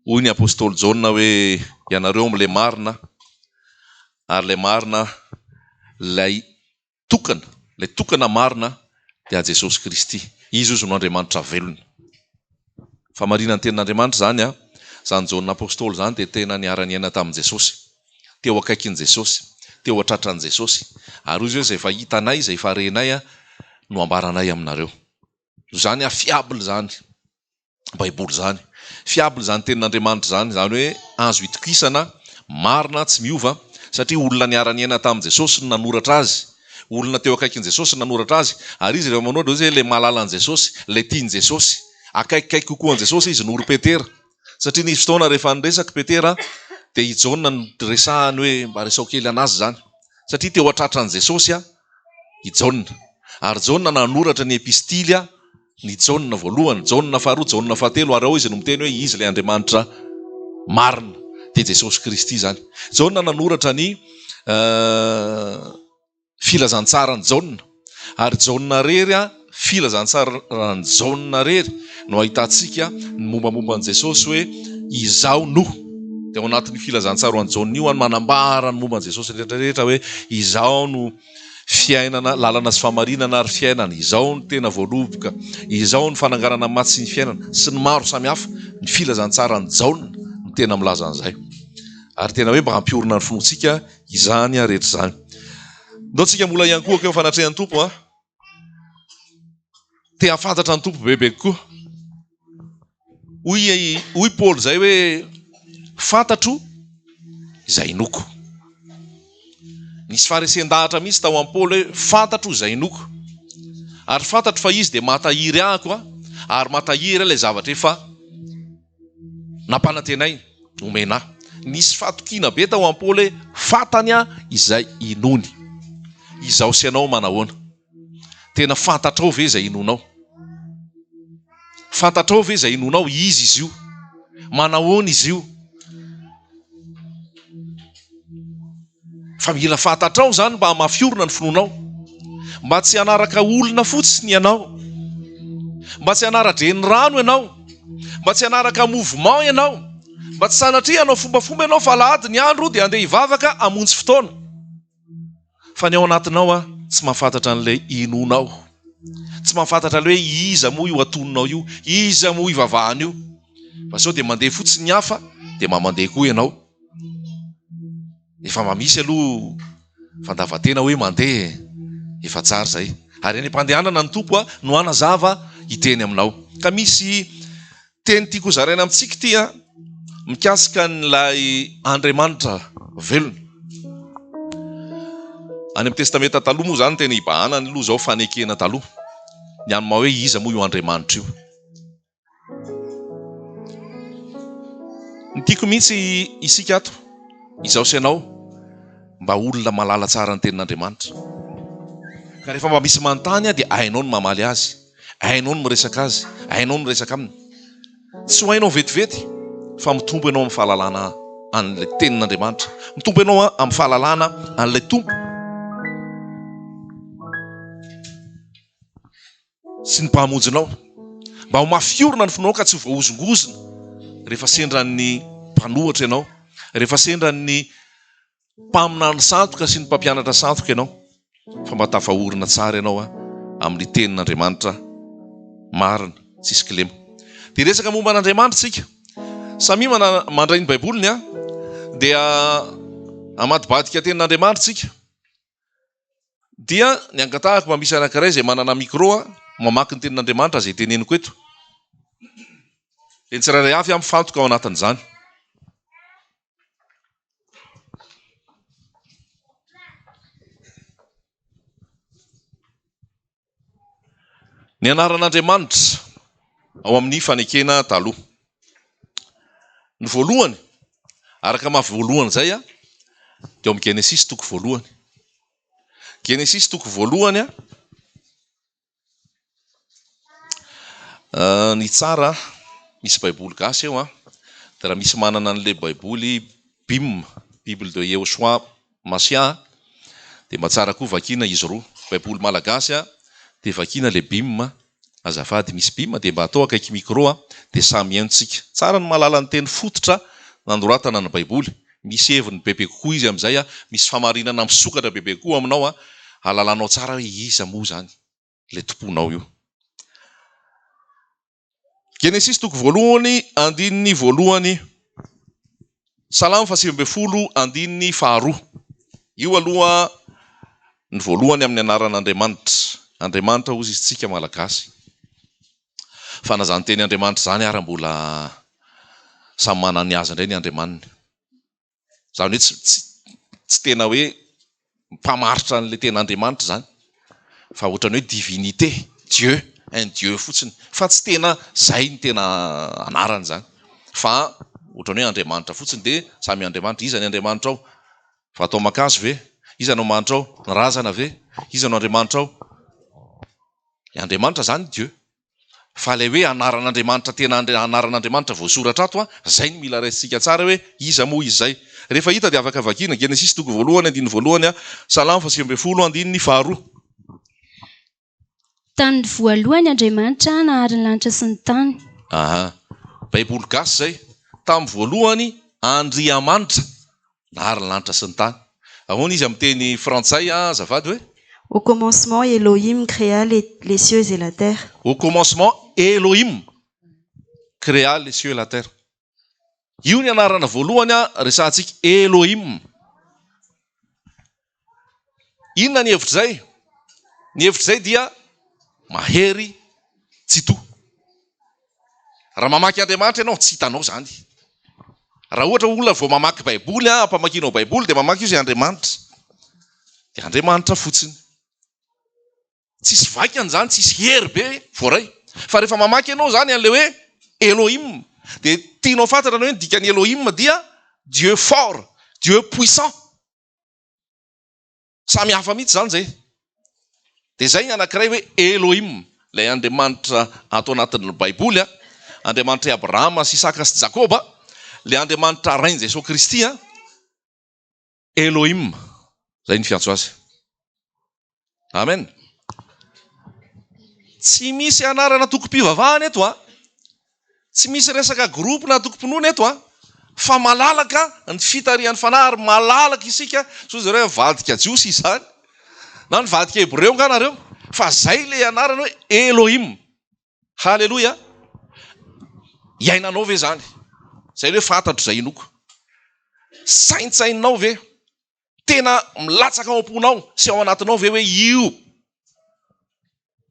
Hoy ny apostoly Jaona hoe, Ianareo amin'ilay marina, ary ilay marina, ilay tokana, ilay tokana marina dia Jesosy Kristy. Izy hozy no Andriamanitra velona. Fahamarinan'ny tenin'Andriamanitra izany an! Izany Jaona apostoly izany dia tena niara-niaina tamin'i Jesosy. Teo akaikin'i Jesosy. Teo an-tratran'i Jesosy. Ary hoy izy hoe izay efa hitanay, izay efa renay no ambaranay aminareo. Izany fiable izany. Baiboly izany. Fiable izany tenin'Andriamanitra izany, izany hoe azo itokisana, marina, tsy miova, satria olona niara-niaina tamin'i Jesosy no nanoratra azy, olona teo akaikin'i Jesosy no nanoratra azy, ary izy rehefa manoratra dia hoe ilay malala an'i Jesosy, ilay tian'i Jesosy. Akaikikaiky kokoa an'i Jesosy izy noho ry Petera, satria nisy fotoana rehefa niresaka i Petera dia i Jaona no resahany hoe mba resaho kely an'azy izany, satria teo an-tratran'i Jesosy i Jaona. Ary Jaona nanoratra ny epistily ny Jaona voalohany, Jaona faharoa, Jaona fahatelo, ary ao izy no miteny hoe izy ilay Andriamanitra marina, dia Jesosy Kristy izany. Jaona nanoratra ny filazantsaran'i Jaona, ary Jaona rery, filazantsaran'i Jaona rery no ahitantsika ny mombamomba an'i Jesosy hoe izaho no. Dia ao anatin'io filazantsaran'i Jaona io manambara ny momba an'i Jesosy rehetra rehetra hoe izaho no Fiainana, lalana sy fahamarinana ary fiainana, izao no tena voaloboka, izao no fananganana maty sy ny fiainana, sy ny maro samihafa, ny filazantsaran'i Jaona no tena milaza an'izay. Ary tena hoe mba hampiorina ny finoantsika izany rehetra izany. Ndao tsika mbola hiankohoka eo fanatrehan'ny Tompo a. Te hahafantatra ny Tompo bebe kokoa. Hoy hoy Paoly izay hoe fantatro izay inoako. Nisy faharesen-dahatra mihitsy tao amin'i Paoly hoe fantatro izay inoako. Ary fantatro fa izy dia mahatahiry ahako a, ary mahatahiry ilay zavatra efa nampanantenainy omena ahy. Nisy fahatokiana be tao amin'i Paoly hoe fantany aho izay inoany. Izaho sy ianao manahoana? Tena fantatrao ve izay inoanao? Fantatrao ve izay inoanao? Iza izy io? Manahoana izy io? Fa mila fantatrao izany mba hamafy orina ny finoanao. Mba tsy hanaraka olona fotsiny ianao. Mba tsy hanara-drenirano ianao. Mba tsy hanaraka mouvement ianao. Mba tsy sanatria hanao fombafomba ianao fa alahady ny andro dia handeha hivavaka hamonjy fotoana. Fa ny ao anatinao a, tsy mahafantatra an'ilay inoanao. Tsy mahafantatra ilay hoe iza moa io atoninao io, iza moa ivavahana io. Fa sao dia mandeha fotsiny ny hafa dia mba mandeha koa ianao. Efa mba misy aloha fandavan-tena hoe mandeha e. Efa tsara izay. Ary any am-pandehanana ny Tompo no hanazava hiteny aminao. Ka misy Teny tiako hozaraina amintsika ity an, mikasika an'ilay Andriamanitra velona. Any amin'ny Testamenta Taloha moa izany tena ibahanany aloha izao fanekena taloha. Ny amin'ny maha hoe iza moa io Andriamanitra io. Ny tiako mihitsy isika ato, izaho sy ianao, mba olona mahalala tsara ny tenin'Andriamanitra. Ka rehefa mba misy manontany dia hainao ny mamaly azy. Hainao ny miresaka azy, hainao ny miresaka aminy. Tsy ho hainao vetivety fa mitombo ianao amin'ny fahalalana an'ilay tenin'Andriamanitra. Mitombo ianao amin'ny fahalalana an'ilay Tompo sy ny Mpamonjinao. Mba ho mafy orina ny finoanao ka tsy ho voahozongozona rehefa sendran'ny mpanohatra ianao, rehefa sendran'ny Mpaminany sandoka sy ny mpampianatra sandoka ianao, fa mba tafaorina tsara ianao amin'ny tenin'Andriamanitra marina, tsisy kilema. Dia resaka momba an'Andriamanitra isika. Samia mandray ny Baiboliny dia hamadibadika tenin'Andriamanitra isika. Dia ny angatahako mba misy anankiray izay manana micro mamaky ny tenin'Andriamanitra izay teneniko eto. Dia ny tsirairay avy mifantoka ao anatin'izany. Ny anaran'Andriamanitra ao amin'ny fanekena taloha. Ny voalohany, araka maha voalohany izay, dia ao amin'ny Genesisy toko voalohany. Genesisy toko voalohany, Ny tsara misy baiboly gasy eo an, dia raha misy manana an'ilay baiboly bim, bible de Yehoshoa Mashiah an, dia mba tsara koa vakiana izy roa, baiboly malagasy an, dia vakiana ilay bim. Azafady misy bim dia mba atao akaiky micro a, dia samy mihaino tsika. Tsara ny mahalala ny teny fototra nanoratana ny baiboly. Misy heviny bebe kokoa izy amin'izay a, misy famarinana misokatra bebe kokoa aminao a, ahalalanao tsara hoe iza moa izany ilay tomponao io. Genesisy toko voalohany andininy voalohany, Salamo faha 19 andininy faharoa. Io aloha ny voalohany amin'ny anaran'Andriamanitra. Andriamanitra hozy izy tsika Malagasy. Fa na izany teny Andriamanitra izany ara mbola samy manana ny azy indray ny Andriamaniny. Izany hoe tsy tsy tsy tena hoe mpamaritra an'ilay tena Andriamanitra izany fa ohatran'ny hoe divinité, Dieu, un Dieu fotsiny fa tsy tena izay ny tena anarany izany fa ohatran'ny hoe Andriamanitra fotsiny dia samy Andriamanitra. Iza ny Andriamanitrao? Vato aman-kazo ve? Iza no Andriamanitrao? Ny razana ve? Iza no Andriamanitrao? Ilay Andriamanitra izany Dieu. Fa ilay hoe anaran'Andriamanitra tena anaran'Andriamanitra voasoratra ato an, izay no mila raisintsika tsara hoe iza moa izy izay. Rehefa hita dia afaka vakiana, Genesisy toko voalohany andininy voalohany, Salamo faha 19 andininy faharoa. Tamin'ny voalohany Andriamanitra nahary ny lanitra sy ny tany. Aha. Baiboly gasy izay. Tamin'ny voalohany Andriamanitra nahary ny lanitra sy ny tany. Ahoana izy amin'ny teny frantsay azafady hoe? Au commencement Elohim créa les les cieux et la terre. Au commencement Elohim créa les cieux et la terre. Io ny anarana voalohany resahantsika Elohim. Inona ny hevitr'izay? Ny hevitr'izay dia mahery tsitoha. Raha mamaky Andriamanitra ianao, tsy hitanao izany. Raha ohatra olona vao mamaky Baiboly, ampamakianao Baiboly dia mamaky io izay Andriamanitra. Dia Andriamanitra fotsiny. Tsisy vaikany izany, tsisy hery be voaray. Fa rehefa mamaky ianao izany an'ilay hoe Elohim, dia tianao fantatra ny hoe ny dikan'ny Elohim dia Dieu fort, Dieu puissant. Samy hafa mihitsy izany izay. Dia izay ny anankiray hoe Elohim, ilay Andriamanitra ato anatin'ny Baiboly, Andriamanitr'i Abrahama sy Isaka sy Jakoba, ilay Andriamanitra Rain'i Jesoa Kristy, Elohim, izay ny fiantso azy. Amen. Tsy misy anarana tokom-pivavahana eto a. Tsy misy resaka groupe na antokom-pinoana eto a. Fa malalaka ny fitarihan'ny fanahy ary malalaka isika, sao zareo nivadika jiosy izany na nivadika hebreo nga nareo, fa zay le anarana hoe Elohim. Haleloia. Iainanao ve zany? Zay le hoe fantatro izay inoako. Saintsaininao ve? Tena milatsaka ao am-ponao sy ao anatinao ve hoe io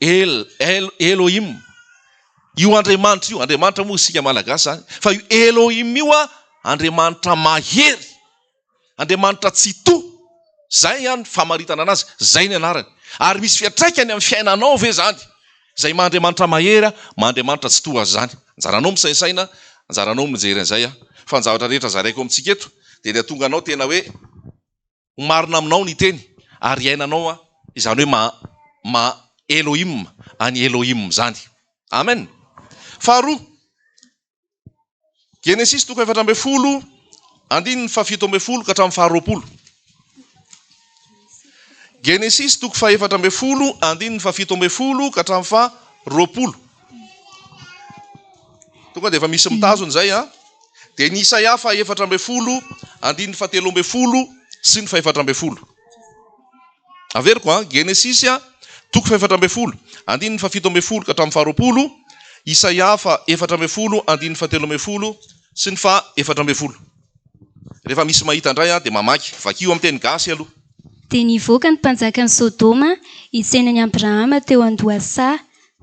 El, El, Elohim, io Andriamanitra io, Andriamanitra moa isika Malagasy izany, fa io Elohim io a, Andriamanitra mahery, Andriamanitra Tsitoha, izay an famaritana anazy, izay ny anarany. Ary misy fiantraikany amin'ny fiainanao ve izany? Izay maha Andriamanitra mahery, maha Andriamanitra Tsitoha azy izany. Anjaranao misainsaina, anjaranao mijery an'izay a. Fa ny zavatra rehetra zaraiko amintsika eto dia ny hahatonga anao tena hoe ho marina aminao ny teny ary hiainanao a izany hoe maha maha Elohim an'i Elohim izany. Amen. Faharoa, Genesisy toko 14 andininy faha 17 ka hatramin'ny faha 20. Genesisy toko faha 14 andininy faha 17 ka hatramin'ny faha 20. Tonga dia efa misy mitazona izay an. Dia ny Isaia faha 14 andininy faha 13 sy ny faha 14. Averiko an, Genesisy toko faha 14 andininy faha 17 ka hatramin'ny faha 20, Isaia faha 14 andininy faha 13 sy ny faha 14. Rehefa misy mahita indray dia mamaky. Vakio amin'ny teny gasy aloha. Dia nivoaka ny mpanjakan'i Sodoma hitsena an'i Abrahama teo an-dohasaha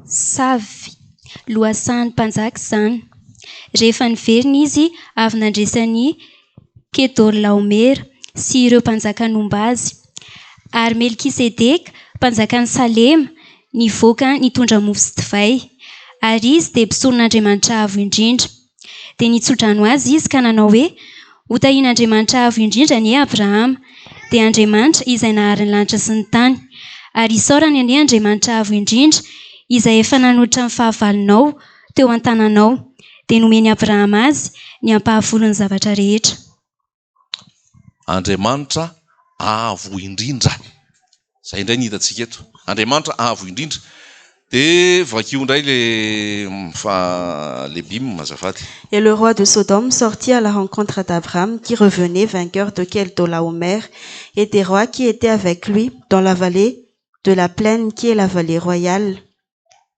Savy, lohasahan'ny mpanjaka izany. Rehefa niverina izy avy nandresy an'i Kedorlaomera sy ireo mpanjaka nomba azy. Ary Melkisedeka, mpanjakan'i Salema, nivoaka nitondra mofo sy divay. Ary izy dia mpisoron'Andriamanitra Avo Indrindra. Dia nitso-drano azy izy ka nanao hoe, Hotahian'Andriamanitra Avo Indrindra anie Abrahama, dia Andriamanitra izay nahary ny lanitra sy ny tany. Ary isaorany anie Andriamanitra Avo Indrindra, izay efa nanolotra ny fahavalonao teo an-tananao. Dia nomen'i Abrahama azy ny ampahafolon'ny zavatra rehetra. Andriamanitra Avo Indrindra. Izay indray ny hitantsika eto. Andriamanitra Avo Indrindra. Dia vakio indray le fa le bim azafady. Et le roi de Sodome sortit à la rencontre d'Abraham qui revenait vainqueur de Kedorlaomer et des rois qui étaient avec lui dans la vallée de la plaine qui est la vallée royale.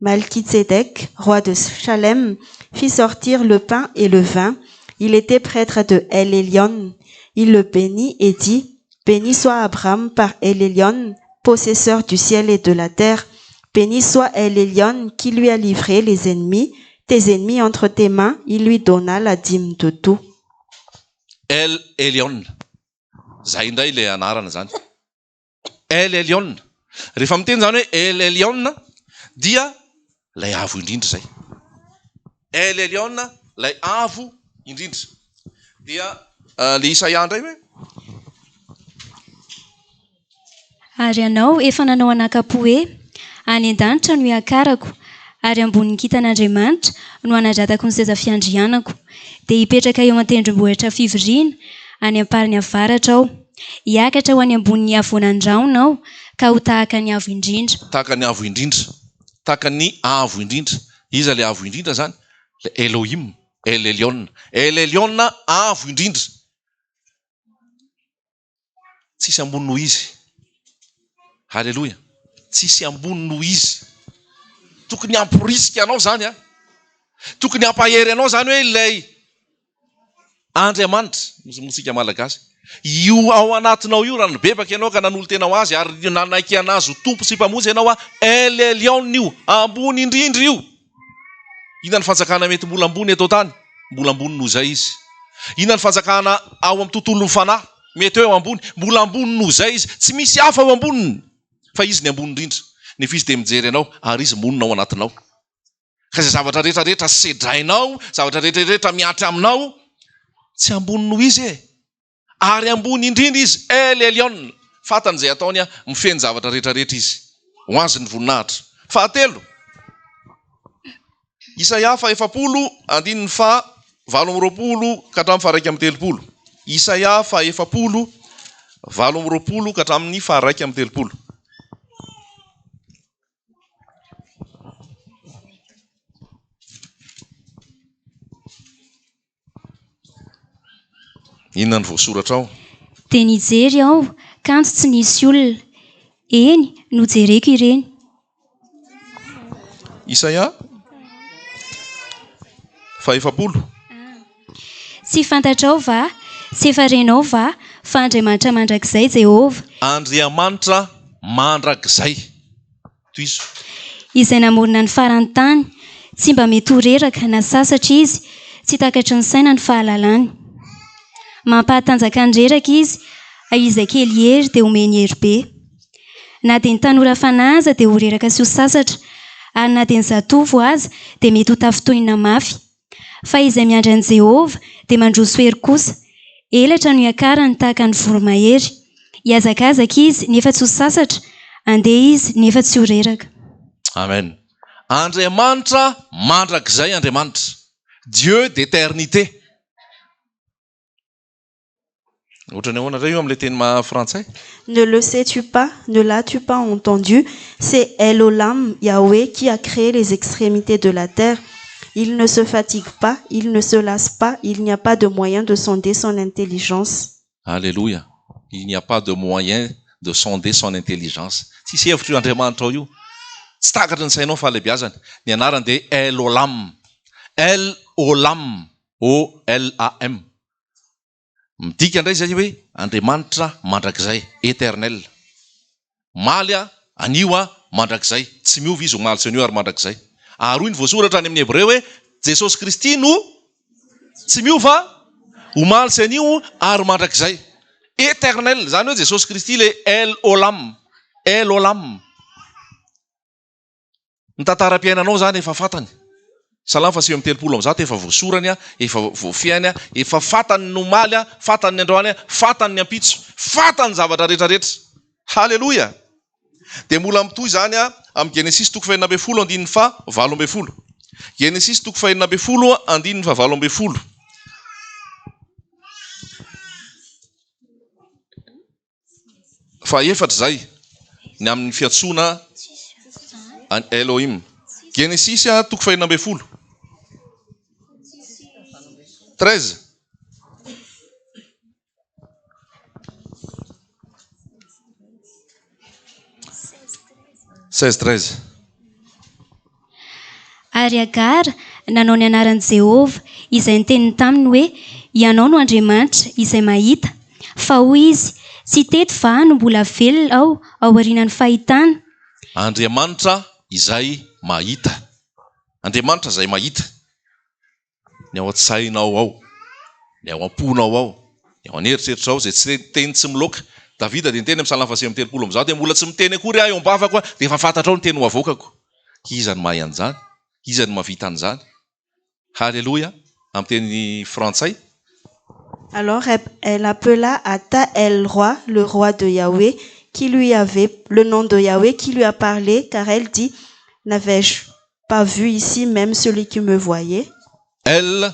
Malchitsédek, roi de Chalem, fit sortir le pain et le vin. Il était prêtre de El Elyon. Il le bénit et dit, Béni soit Abraham par El Elyon, possesseur du ciel et de la terre. Béni soit El Elyon qui lui a livré les ennemis, tes ennemis entre tes mains, il lui donna la dîme de tout. El Elyon. Zay indray ilay anarana zany. El Elyon. Rehefa miteny zany hoe El Elyon dia ilay avo indrindra izay. El Elyon ilay avo indrindra. Dia le Isaia indray hoe. Ary ianao efa nanao anakam-po hoe, Any an-danitra no hiakarako, ary ambonin'ny kintan'Andriamanitra no hanandratako ny seza fiandrianako. Dia hipetraka eo an-tendrombohitra fivoriana, any am-parany avaratra aho. Hiakatra ho any ambonin'ny havoanan'ny rahona aho, ka ho tahaka ny Avo Indrindra. Tahaka ny Avo Indrindra. Tahaka ny Avo Indrindra. Iza ilay Avo Indrindra izany? Ilay Elohim, El Elyon. El Elyon Avo Indrindra. Tsisy ambony noho Izy. Haleloia. Tsisy ambony noho Izy. Tokony hamporisika anao izany an. Tokony hampahery anao izany hoe ilay Andriamanitra, motsika Malagasy, io ao anatinao io raha nibebaka ianao ka nanolo-tena ho Azy ary nanaiky an'Azy ho Tompo sy Mpamonjy ianao an, El Elyon io, ambony indrindra io. Inona ny fanjakana mety mbola ambony eto an-tany? Mbola ambony noho izay izy. Inona ny fanjakana ao amin'ny tontolon'ny fanahy? Mety hoe eo ambony. Mbola ambony noho izay izy. Tsy misy hafa eo amboniny fa izy ny ambony indrindra. Nefa izy dia mijery anao ary izy monina ao anatinao. Ka izay zavatra rehetra rehetra sedrainao, zavatra rehetra rehetra mihatra aminao, tsy ambony noho izy e! Ary ambony indrindra izy, El Elyon. Fantany izay ataony, mifehy ny zavatra rehetra rehetra izy. Ho azy ny voninahitra. Fahatelo, Isaia faha-efapolo, andininy faha 28 ka hatramin'ny faha 31. Isaia faha-efapolo, 28 ka hatramin'ny faha 31. Inona no voasoratra ao? Dia nijery aho, kanjo tsy nisy olona. Eny, nojereko ireny. Isaia fahefapolo. Tsy fantatrao va, tsy efa renao va, fa Andriamanitra mandrakizay Jehovah. Andriamanitra mandrakizay. Tohizo. Izay namorona ny faran'ny tany. Tsy mba mety ho reraka na sasatra izy, tsy takatry ny saina ny fahalalany. Mampahatanjaka ny reraka izy, ary izay kely hery dia omeny hery be. Na dia ny tanora fanahy aza dia ho reraka sy ho sasatra, ary na dia ny zatovo aza dia mety ho tafintohina mafy. Fa izay miandry an'i Jehovah dia mandroso hery kosa. Elatra no iakarany tahaka ny voromahery. Hihazakazaka izy nefa tsy ho sasatra, handeha izy nefa tsy ho reraka. Amen. Andriamanitra mandrakizay Andriamanitra. Dieu d'éternité. Ohatran'ny ahoana indray io amin'ilay teny frantsay? Ne le sais-tu pas? Ne l'as-tu pas entendu? C'est El Olam, Yahweh, qui a créé les extrémités de la terre. Il ne se fatigue pas, il ne se lasse pas, il n'y a pas de moyen de sonder son intelligence. Alléluia! Il n'y a pas de moyen de sonder son intelligence. Tsisy hevitra io Andriamanitra ao io. Tsy takatry ny sainao ny fahalehibiazany. Ny anarany dia El Olam. El Olam. O-L-A-M. Midika indray izay hoe Andriamanitra mandrakizay, éternel. Omaly, anio, mandrakizay. Tsy miova Izy omaly sy anio ary mandrakizay. Ary hoy ny voasoratra any amin'ny Hebreo hoe Jesosy Kristy no tsy miova omaly sy anio ary mandrakizay. Éternel, izany hoe Jesosy Kristy ilay El Olam. El Olam. Ny tantaram-piainanao izany efa fantany. Salamo faha 139 efa voasorany, efa voafehiny, efa fantany ny omaly, fantany ny androany, fantany ny ampitso, fantany ny zavatra rehetra rehetra. Haleloia! Dia mbola mitohy izany amin'ny Genesisy toko fahenina ambin'ny folo andininy faha 18. Genesisy toko fahenina ambin'ny folo andininy faha 18. Fahaefatra izay, ny amin'ny fiantsoana An Elohim. Genesisy toko fahenina ambin'ny folo. 13. 16 13. Ary Hagara nanao ny anaran'i Jehovah, izay niteniny taminy hoe, Ianao no Andriamanitra izay mahita. Fa hoy izy, Tsy teto va no mbola velona aho aorianan'ny fahitana? Andriamanitra izay mahita. Andriamanitra izay mahita. Ny ao an-tsainao ao, ny ao am-ponao ao, ny ao an'eritreritrao, izay tsy teny tsy miloaka. Davida dia niteny amin'ny Salamo fahasivy amby telopolo amby zato hoe, Mbola tsy miteny akory aho eo am-bavako, dia efa fantatrao ny teny ho avoakako. Iza no mahay an'izany? Iza no mahavita an'izany? Haleloia! Amin'ny teny frantsay. Alors elle appela Ata El Roi, le roi de Yahweh, qui lui avait, le nom de Yahweh qui lui a parlé, car elle dit, N'avais-je pas vu ici même celui qui me voyait? El.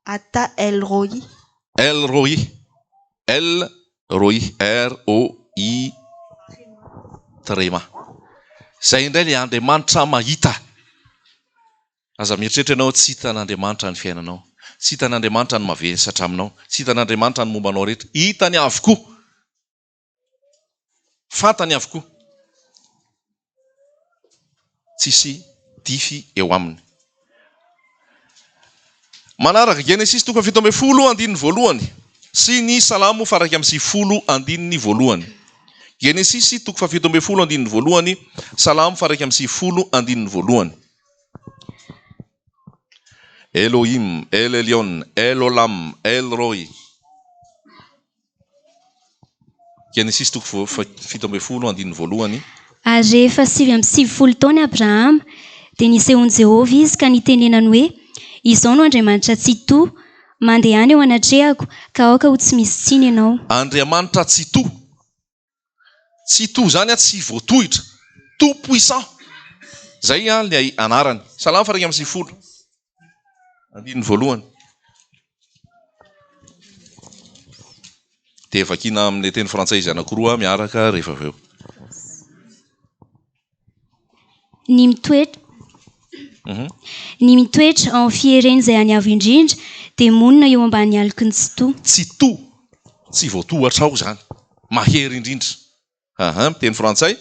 Ata El Roi. El Roi. El Roi. R O I Trema. Izay indray ilay Andriamanitra mahita. Aza mieritreritra ianao tsy hitan'Andriamanitra ny fiainanao. Tsy hitan'Andriamanitra ny mavesatra aminao. Tsy hitan'Andriamanitra ny momba anao rehetra. Hitany avokoa. Fantany avokoa. Tsisy dify eo aminy. Manaraka, Genesisy toko 17 andininy voalohany sy ny Salamo faha-91 andininy voalohany. Genesisy toko 17 andininy voalohany, Salamo faha-91 andininy voalohany. Elohim, El Elyon, El Olam, El Roi. Genesisy toko 17 andininy voalohany. Ary rehefa 99 taona Abrahama, dia nisehoan'i Jehovah izy ka nitenenany hoe, Izao no Andriamanitra Tsitoha, mandehana eo anatrehako, ka aoka ho tsy misy tsiny ianao. Andriamanitra Tsitoha. Tsitoha izany an, tsy voatohitra. Tout puissant. Izay an ilay anarany. Salamo faha 91. Andininy voalohany. Dia vakiana amin'ny teny frantsay izy anankiroa miaraka rehefa avy eo. Ny mitoetra Ny mitoetra ao amin'ny fieren'izay any avo indrindra dia monina eo ambany aloky ny Tsitoha. Tsitoha, tsy voatohatra ao izany, mahery indrindra. Aha, miteny frantsay.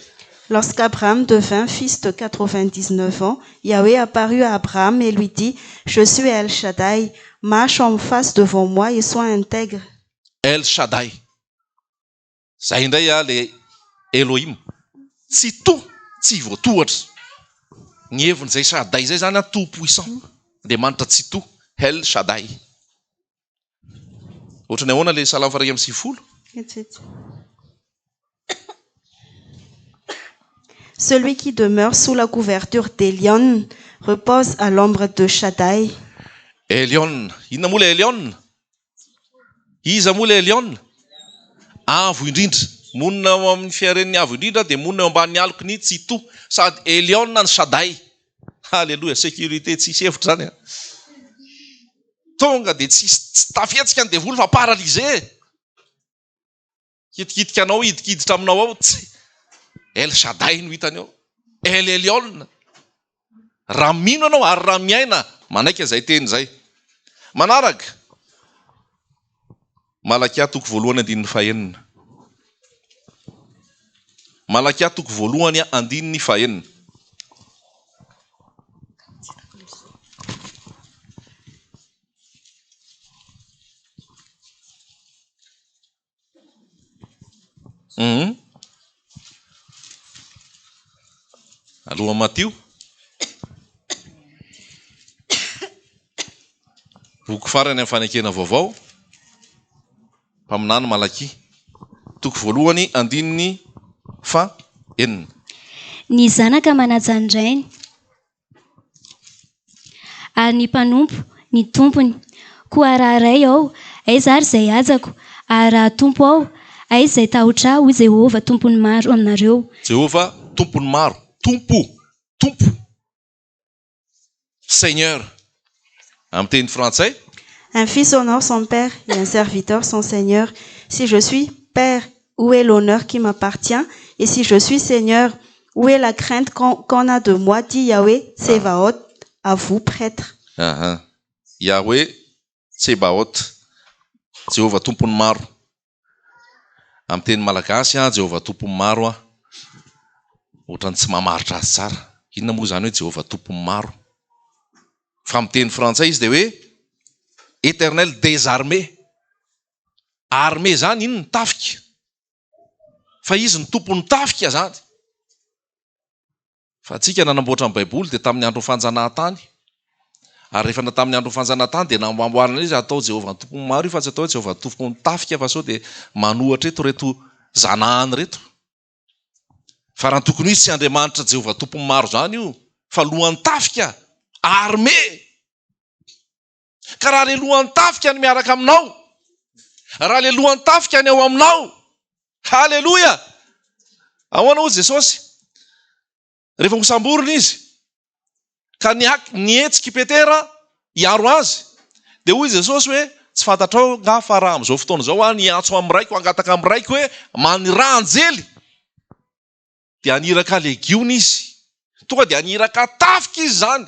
Lorsqu'Abraham devint fils de 99 ans, Yahweh apparut à Abraham et lui dit, Je suis El Shaddai, marche en face devant moi et sois intègre. El Shaddai. Zay indray ah le Elohim. Tsy to, tsy voatohatra. Ny hevin'izay Shaddai izay zany ah tout puissant. Andriamanitra tsy to, El Shaddai. Ohatran'ny ahoana le Salamo faha 91? Celui qui demeure sous la couverture d'Elion repose à l'ombre de Shaddai. Elion. Inona moa le Elion? Iza moa le Elion? Avo indrindra. Monina ao amin'ny fiaren'ny Avo indrindra dia monina eo ambanin'ny aloky ny Tsitoha. Sady Elion ny Shaddai. Haleloia. Sécurité tsisy hevitra izany an. Tonga dia tsisy tsy tafihetsika ny devoly fa paralysé. Hitikitika anao hidikiditra aminao ao tsy El Shaddai no hitany ao. El Elyon. Raha mino ianao ary raha miaina manaiky izay teny izay. Manaraka Malakia toko voalohany andininy fahenina. Malakia toko voalohany andininy fahenina. Hum. Aloha Matio. Boky farany amin'ny fanekena vaovao. Mpaminany Malakia. Toko voalohany andininy fa enina. Ny zanaka manaja ny rainy. Ary ny mpanompo, ny tompony. Koa raha Ray aho, aiza ary izay hajako? Ary raha Tompo aho, aiza izay tahotra ahy? Hoy Jehovah, Tompon'ny maro, aminareo. Jehovah, Tompon'ny maro, Tompo, Tompo, Seigneur, amin'ny teny frantsay. Un fils honore son père et un serviteur son seigneur. Si je suis père, où est l'honneur qui m'appartient? Et si je suis seigneur, Où est la crainte qu'on a de moi, dit Yahweh Tsevaot, à vous, prêtres. Aha. Yahweh Tsebaot, Jehovah Tompon'ny maro. Amin'ny teny malagasy, Jehovah Tompon'ny maro, ohatran'ny tsy mamaritra azy tsara. Inona moa izany hoe Jehovah Tompon'ny maro? Fa amin'ny teny frantsay izy dia hoe Éternel des armées. Armée izany inona? Tafika. Fa izy no tompon'ny tafika izany. Fa antsika nanamboatra ny Baiboly dia tamin'ny andron'ny fanjanahantany. Ary rehefa na tamin'ny andron'ny fanjanahantany dia namboamboarina izy atao Jehovah Tompon'ny maro io fa tsy atao hoe Jehovah Tompon'ny tafika fa sao dia manohatra eto ireto zanahany ireto. Fa raha ny tokony ho izy tsy Andriamanitra Jehovah Tompon'ny maro izany io fa lohan'ny tafika, armée. Ka raha le lohan'ny tafika ny miaraka aminao, raha le lohan'ny tafika ny ao aminao, haleloia! Ahoana hoy Jesosy? Rehefa hosamborina izy, ka nihetsika i Petera hiaro azy, dia hoy Jesosy hoe, tsy fantatrao nga fa raha amin'izao fotoana izao aho niantso amin'ny Raiko, hangataka amin'ny Raiko hoe, maniraha anjely, dia haniraka legiona izy. Tonga dia haniraka tafika izy izany.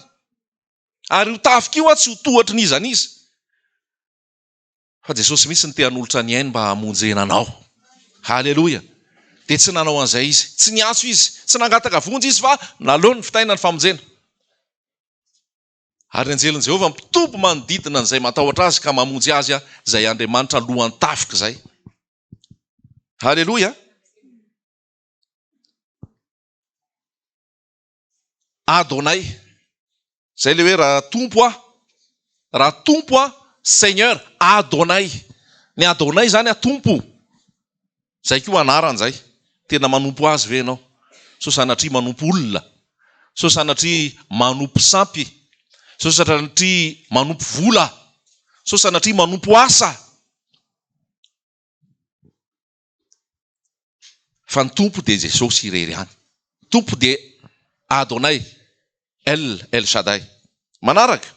Ary io tafika io tsy ho tohatry n'iza n'iza. Fa Jesosy mihitsy no te hanolotra ny ainy mba hamonjena anao. Haleloia! Dia tsy nanao an'izay izy. Tsy niantso izy. Tsy nangataka vonjy izy fa naleony vitaina ny famonjena. Ary ny anjelin'i Jehovah mitoby manodidina an'izay matahotra azy ka mamonjy azy, izay Andriamanitra lohan-tafika izay. Haleloia! Adonai. Zay le hoe raha Tompo aho, raha Tompo aho, Seigneur, Adonai. Ny Adonai zany a Tompo. Zay koa anarany zay. Tena manompo azy ve ianao? Sao sanatria manompo olona? Sao sanatria manompo sampy? Sao sanatria manompo vola? Sao sanatria manompo asa? Fa ny Tompo dia Jesosy irery ihany. Tompo dia Adonai, El, El Shaddai. Manaraka.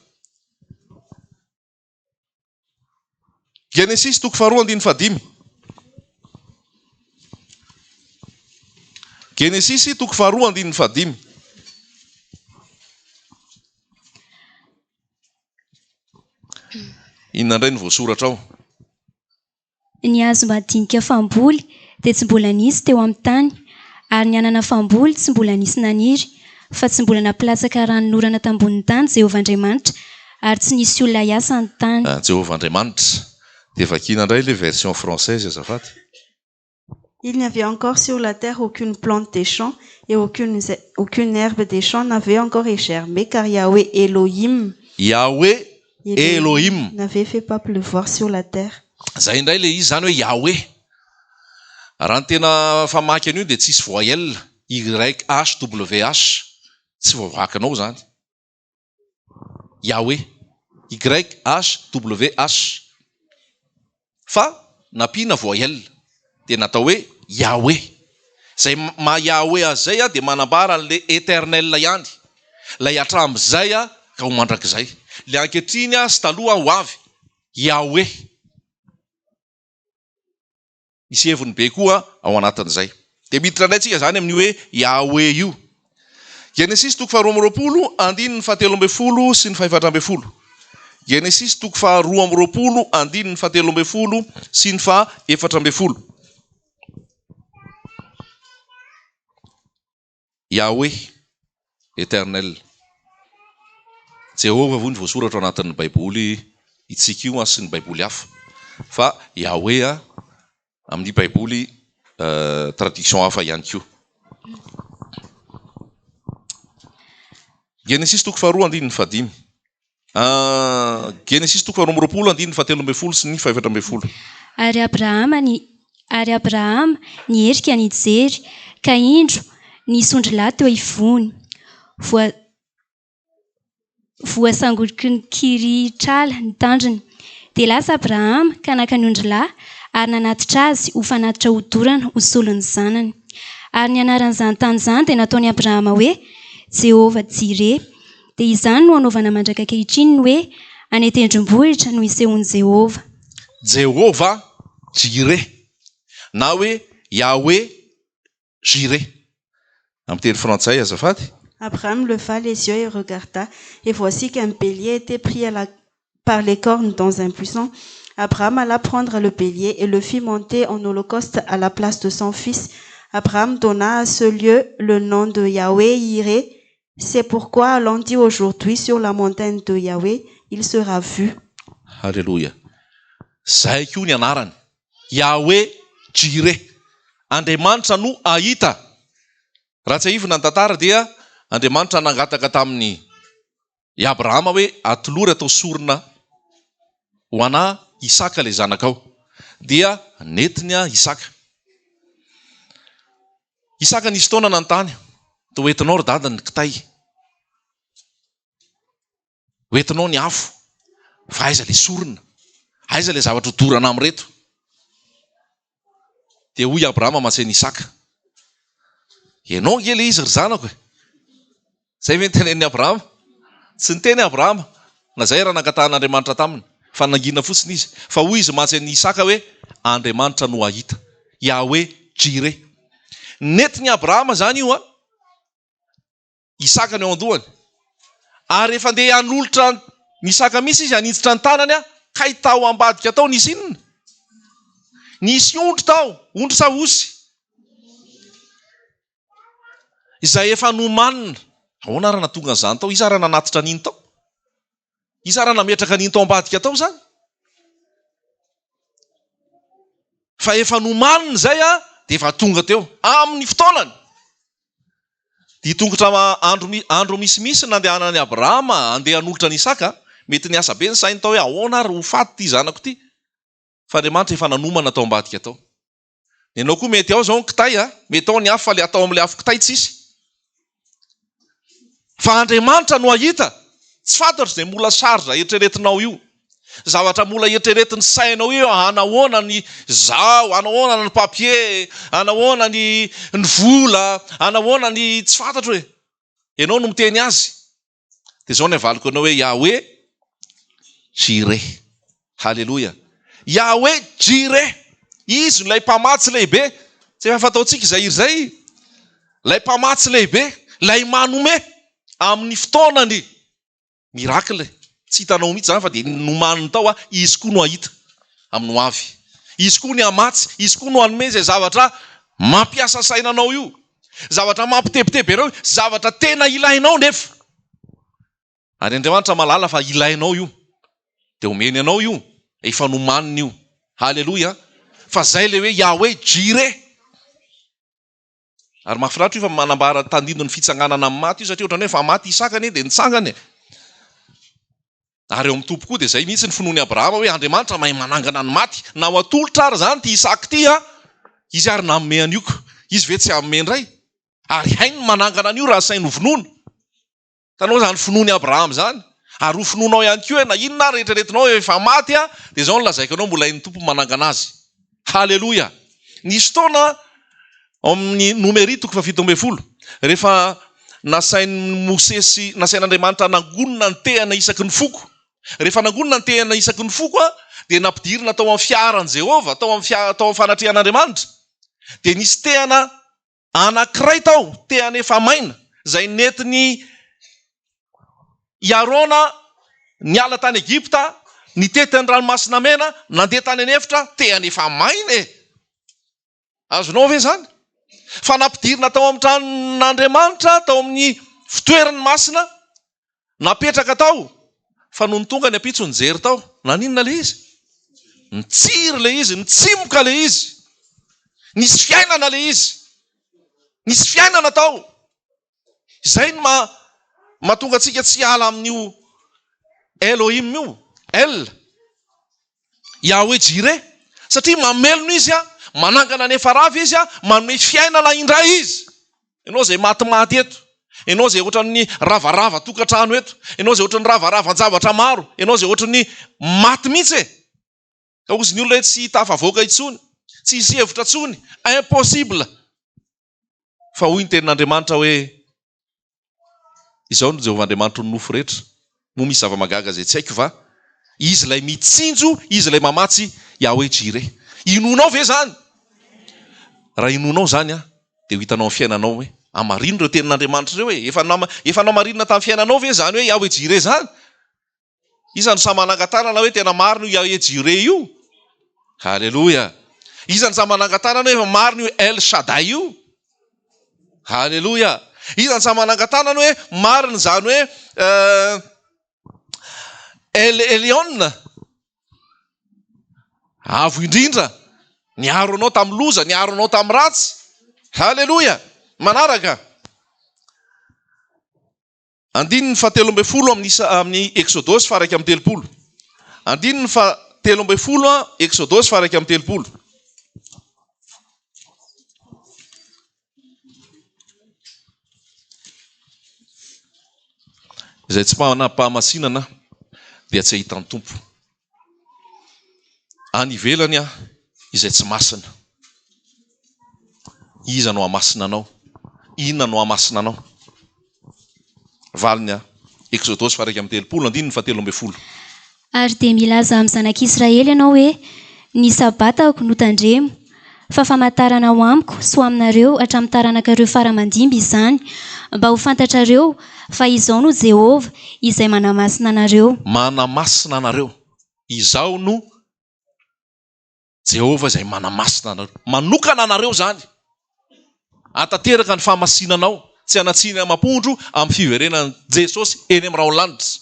Genesisy toko faharoa andininy fahadimy. Genesisy toko faharoa andininy fahadimy. Inona indray no voasoratra ao? Ny hazo madinika famboly dia tsy mbola nisy teo amin'ny tany, ary ny anana famboly tsy mbola nisy naniry, fa tsy mbola nampilatsaka ranonorana tambonin'ny tany Jehovah Andriamanitra, ary tsy nisy olona hiasa ny tany. Jehovah Andriamanitra. Dia vakiana indray ilay version française azafady. Il n'y avait encore sur la terre aucune plante des champs et aucune, aucune herbe des champs n'avait encore égermé, car Yahweh Elohim Yahweh Elohim. n'avait fait pas pleuvoir sur la terre. Zay indray ilay izy izany hoe Yahweh. Raha ny tena famaky an'io dia tsisy voyelle, YHWH, tsy voavakinao izany. Yahweh, YHWH, fa nampiana voyelle dia natao hoe Yahweh. Izay maha Yahweh azy izay dia manambara an'ilay Eternel ihany, ilay hatramin'izay ka ho mandrakizay, ilay ankehitriny sy taloha ho avy, Yahweh. Misy heviny be koa ao anatin'izay. Dia miditra indray tsika izany amin'io hoe Yahweh io. Genesisy toko faharoa amby roapolo, andininy fahatelo ambin'ny folo sy ny fahefatra ambin'ny folo. Genesisy toko faharoa amby roapolo, andininy fahatelo ambin'ny folo sy ny fahaefatra ambin'ny folo. Yahweh, Eternel. Jehovah hoy ny voasoratra ao anatin'ny Baiboly itsika io sy ny Baiboly hafa. Fa Yahweh amin'ny Baiboly traduction hafa ihany koa. Genesisy toko faharoa andininy fahadimy. Genesisy toko faharoa amby roapolo andininy fahatelo ambin'ny folo sy ny fahefatra ambin'ny folo. Ary Abrahama ny ary Abrahama niherika nijery, ka indro, nisy ondrilahy teo ivohony, voa voasangoriky ny kirihitr'ala ny tandrony. Dia lasa Abrahama ka naka ny ondrilahy ary nanatitra azy ho fanatitra hodorana ho solon'ny zanany. Ary ny anaran'izany tany izany dia nataon'i Abrahama hoe, Jehovah Jireh. Dia izany no anaovana mandraka ankehitriny ny hoe, Any an-tendrombohitra no isehoan'i Jehovah. Jehovah Jireh na hoe Yahweh Jireh. Amin'ny teny frantsay azafady. Abraham leva les yeux et regarda, et voici qu'un bélier était pris à la, par les cornes dans un buisson. Abraham alla prendre le bélier et le fit monter en holocauste à la place de son fils. Abraham donna à ce lieu le nom de Yahweh Jireh. C'est pourquoi l'on dit aujourd'hui sur la montagne de Yahweh, il sera vu. Haleloia. Zay koa ny anarany. Yahweh Jireh. Andriamanitra no ahita. Raha tsiahivina ny tantara dia Andriamanitra nangataka tamin'i i Abrahama hoe atolory atao sorona ho anà Isaka ilay zanakao. Dia nentiny Isaka. Isaka nisy fotoana nanontany, toa hoentinao ry dada ny kitay. Hoentinao ny afo. Fa aiza ilay sorona? Aiza ilay zavatra hodorana amin'ireto? Dia hoy Abrahama mantsy an'i Isaka, Ianao ange ilay izy ry zanako e! Izay ve ny tenenin'i Abrahama? Tsy niteny Abrahama, na izay raha nangatahan'Andriamanitra taminy, fa nangina fotsiny izy. Fa hoy izy mantsy an'i Isaka hoe, Andriamanitra no hahita. Yahweh Jireh. Nentin'i Abrahama izany io an! Isaka no eo an-dohany. Ary rehefa andeha hanolotra an'i Isaka mihitsy izy, haninjitra ny tanany, kay tao ambadika tao nisy inona? Nisy ondry tao, ondry sa osy? Izay efa nomanina. Ahoana ary nahatonga an'izany tao? Iza ary nanatitra an'iny tao? Iza ary nametraka an'iny tao ambadika tao izany? Fa efa nomanina izay dia efa tonga teo amin'ny fotoanany. Dia tongotra andro andro misimisy nandehanan'i Abrahama handeha hanolotra an'i Isaka. Mety niasa be ny sainy tao hoe ahoana ary ho faty ity zanako ity. Fa Andriamanitra efa nanomana tao ambadika tao. Ny anao koa mety ao izao ny kitay a, mety ao ny afo fa ilay atao amin'ilay afo kitay tsisy. Fa Andriamanitra no hahita. Tsy fantatro izay mbola charge eritreretinao io. Zavatra mbola eritreretin'ny sainao io anahoana ny zaho, anahoana ny papier, anahoana ny ny vola, anahoana ny tsy fantatro e. Ianao no miteny azy. Dia izao ny avaliko anao hoe Yahweh Jireh. Haleloia. Yahweh Jireh. Izy no ilay mpamatsy lehibe. Tsy efa fataontsika izay hira izay? Ilay mpamatsy lehibe, ilay manome amin'ny fotoanany. Miracle. Tsy hitanao mihitsy izany fa dia nomaniny tao izy koa no hahita amin'ny ho avy. Izy koa ny hamatsy, izy koa no hanome izay zavatra mampiasa saina anao io. Zavatra mampitebiteby anao io, zavatra tena ilainao nefa. Ary Andriamanitra mahalala fa ilainao io. Dia omeny anao io. Efa nomaniny io. Haleloia. Fa zay ilay hoe Yahweh Jireh. Ary mahafinaritra io fa manambara tandindon'ny fitsanganana amin'ny maty io satria ohatran'ny hoe efa maty Isaka anie dia nitsangana e. Ary eo amin'ny Tompo koa dia izay mihitsy ny finoan'i Abrahama hoe Andriamanitra mahay manangana ny maty. Na ho atolotra ary izany ity Isaka ity an, izy ary nanome an'io ko. Izy ve tsy hanome indray? Ary hainy ny manangana an'io raha asainy hovonoina. Hitanao izany finoan'i Abrahama izany? Ary ho finoanao ihany koa hoe na inona ary eritreretinao hoe efa maty an, dia izao no lazaiko anao mbola hain'ny Tompo ny manangana azy. Haleloia! Nisy fotoana ao amin'ny Nomery toko fahafito ambin'ny folo, rehefa nasain'i Mosesy, nasain'Andriamanitra nangonina ny tehana isaky ny foko. Rehefa nangonina ny tehana isaky ny foko, dia nampidirina tao amin'ny fiaran'i Jehovah, tao amin'ny fia, tao amin'ny fanatrehan'Andriamanitra. Dia nisy tehana anankiray tao, tehana efa maina, izay nentin'i i Arona niala tany Egypta, nitety ny Ranomasina Mena, nandeha tany an'efitra, tehana efa maina e! Azonao ve izany? Fa nampidirina tao amin'ny tranon'Andriamanitra, tao amin'ny fitoerany masina, napetraka tao, fa nony tonga ny ampitso nijery tao, naninona ilay izy? Nitsiry ilay izy, nitsimoka ilay izy. Nisy fiainana ilay izy. Nisy fiainana tao. Izay no mahatonga antsika tsy hiala amin'io Elohim io, El, Yahweh Jireh, satria mamelona Izy, manangana ny efa rava Izy, manome fiainana indray Izy. Ianao izay matimaty eto, ianao izay ohatran'ny ravarava tokantrano eto, ianao izay ohatran'ny ravaravan-javatra maro, ianao izay ohatran'ny maty mihitsy e! Ka hozy ny olona hoe tsy tafavoaka intsony, tsy hisy hevitra intsony, impossible! Fa hoy ny tenin'Andriamanitra hoe, Izao no Jehovah Andriamanitro ny nofo rehetra, moa misy zava-mahagaga izay tsy haiko va? Izy ilay mitsinjo, Izy ilay mamatsy, Yahweh Jireh. Inoanao ve izany? Raha inoanao izany, dia ho hitanao amin'ny fiainanao hoe. Hamarino ireo tenin'Andriamanitra ireo e! Efa nama, efa namarinina tamin'ny fiainanao ve izany hoe Yahweh Jireh izany? Iza no sahy manangan-tanana hoe tena marina io Yahweh Jireh io? Haleloia! Iza no sahy manangan-tanana hoe efa marina io El Shaddai io? Haleloia! Iza no sahy manangan-tanana hoe marina izany hoe El Elyon? Avo indrindra, niaro anao tamin'ny loza, niaro anao tamin'ny ratsy. Haleloia! Manaraka. Andininy fahatelo ambin'ny folo amin'ny isa amin'ny Eksodosy faha-31. Andininy fahatelo ambin'ny folo Eksodosy faha-31. Izay tsy manam-pahamasinana dia tsy hahita ny Tompo. Any ivelany izay tsy masina. Iza no hahamasina anao? Inona no hahamasina anao? Valiny, Eksodosy faha-31, andininy fahatelo ambin'ny folo. Ary dia milaza amin'ny zanak'Israely ianao hoe, Ny Sabatako no tandremo, fa famantarana ho amiko sy ho aminareo hatramin'ny taranakareo fara aman-dimby izany, mba ho fantatrareo fa Izaho no Jehovah, Izay manamasina anareo. Manamasina anareo. Izaho no Jehovah izay manamasina anareo. Manokana anareo izany. Hahatanteraka ny fahamasinanao, tsy hanan-tsiny amam-pondro amin'ny fiverenan'i Jesosy eny amin'ny rahon'ny lanitra.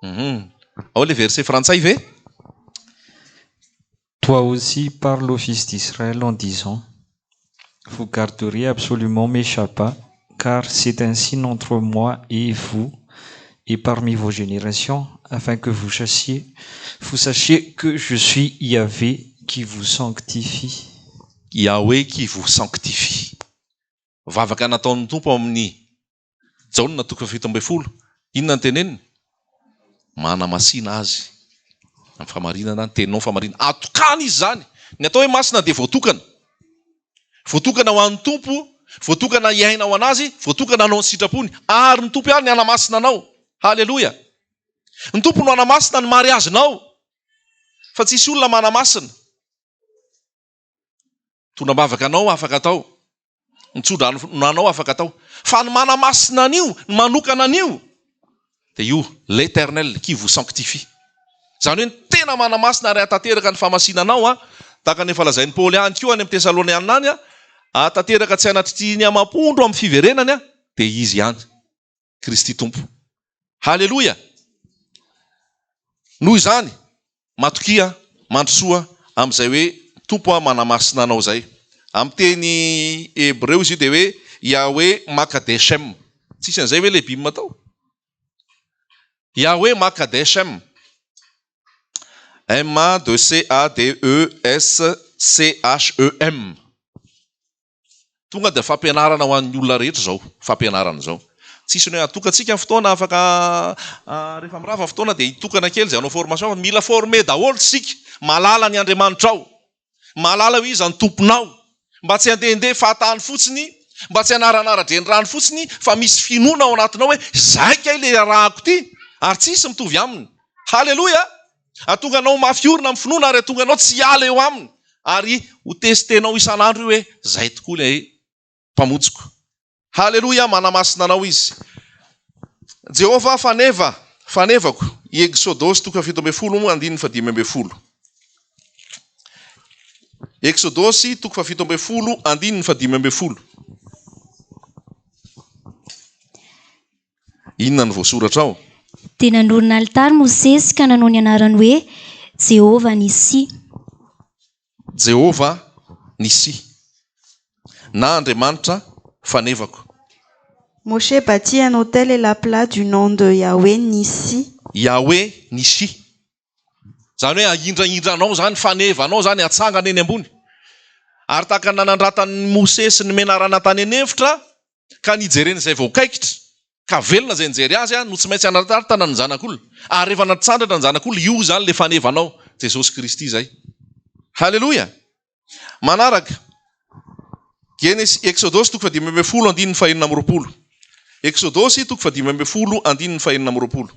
Hum. Ao ilay verset frantsay ve? Toi aussi parle aux fils d'Israël en disant, Vous garderez absolument mes Shabbats, car c'est un signe entre moi et vous et parmi vos générations, afin que vous chassiez, vous sachiez que je suis Yahvé qui vous sanctifie. Yahweh qui vous sanctifie. Vavaka nataon'ny Tompo ao amin'ny Jaona toko faha-17. Inona no teneniny? Manamasina azy amin'ny fahamarinana, ny teninao fahamarinana. Atokany izy izany. Ny atao hoe masina dia voatokana. Voatokana ho an'ny Tompo, voatokana hiaina ho an'Azy, voatokana hanao ny sitrapony. Ary ny Tompo ihany ny hanamasina anao. Haleloia! Ny Tompo no hanamasina ny mariazinao. Fa tsisy olona manamasina. Tondram-bavaka anao afaka atao. Ny tsodrano anao afaka atao. Fa ny manamasina an'io, ny manokana an'io, dia io, l'Eternel qui vous sanctifie. Izany hoe ny tena manamasina ary hahatanteraka ny fahamasinanao an, tahaka ny efa lazain'i Paoly ihany koa any amin'ny Tesalonianina any an, hahatanteraka tsy hanatritsiny amam-pondro amin'ny fiverenany an, dia Izy ihany. Kristy Tompo. Haleloia! Noho izany, matokia, mandrosoa amin'izay hoe Tompo aho manamasina anao izay. Amin'ny teny hebreo izy io dia hoe Yahweh Makadeshem. Tsisy an'izay ve ilay bim tao? Yahweh Makadeshem. M A D C A D E S C H E M. Tonga dia fampianarana ho an'ny olona rehetra izao fampianarana izao. Tsisy ny hoe atokantsika ny fotoana afaka rehefa mirava ny fotoana dia hitokana kely izay hanao formation fa mila former daholo isika. Mahalala ny Andriamanitrao. Mahalala hoe iza ny Tomponao. Mba tsy handehandeha fahatany fotsiny, mba tsy hanaranara-drenirano fotsiny fa misy finoana ao anatinao hoe izay kay ilay iarahako ity ary tsisy mitovy aminy. Haleloia! Hahatonga anao ho mafy orina amin'ny finoana ary hahatonga anao tsy hiala eo aminy ary ho testenao isan'andro io hoe izay tokoa ilay Mpamonjiko. Haleloia, manamasina anao Izy. Jehovah faneva, fanevako, i Eksodosy toko faha-17 andininy faha-15. Eksodosy toko faha-17 andininy faha-15. Inona no voasoratra ao? Dia nanorina alitara Mosesy ka nanao ny anarany hoe Jehovah Nissi. Jehovah Nissi, na Andriamanitra fanevako. Moshe bâtit un autel et l'appela du nom de Yahweh Nissi. Yahweh Nissi. Izany hoe ahindrahindranao izany, fanevanao izany, atsangana eny ambony. Ary tahaka ny nanandratan'i Mosesy ny menarana tany an'efitra, Ka nijereny izay voakaikitra, ka velona izay nijery azy no tsy maintsy hanatartana ny Zanak'olona. Ary rehefa natsandratra ny Zanak'olona, io izany ilay fanevanao, Jesosy Kristy izay. Haleloia! Manaraka, Genesy, Eksodosy toko faha-15 andininy faha-26. Eksodosy toko faha-15 andininy faha-26.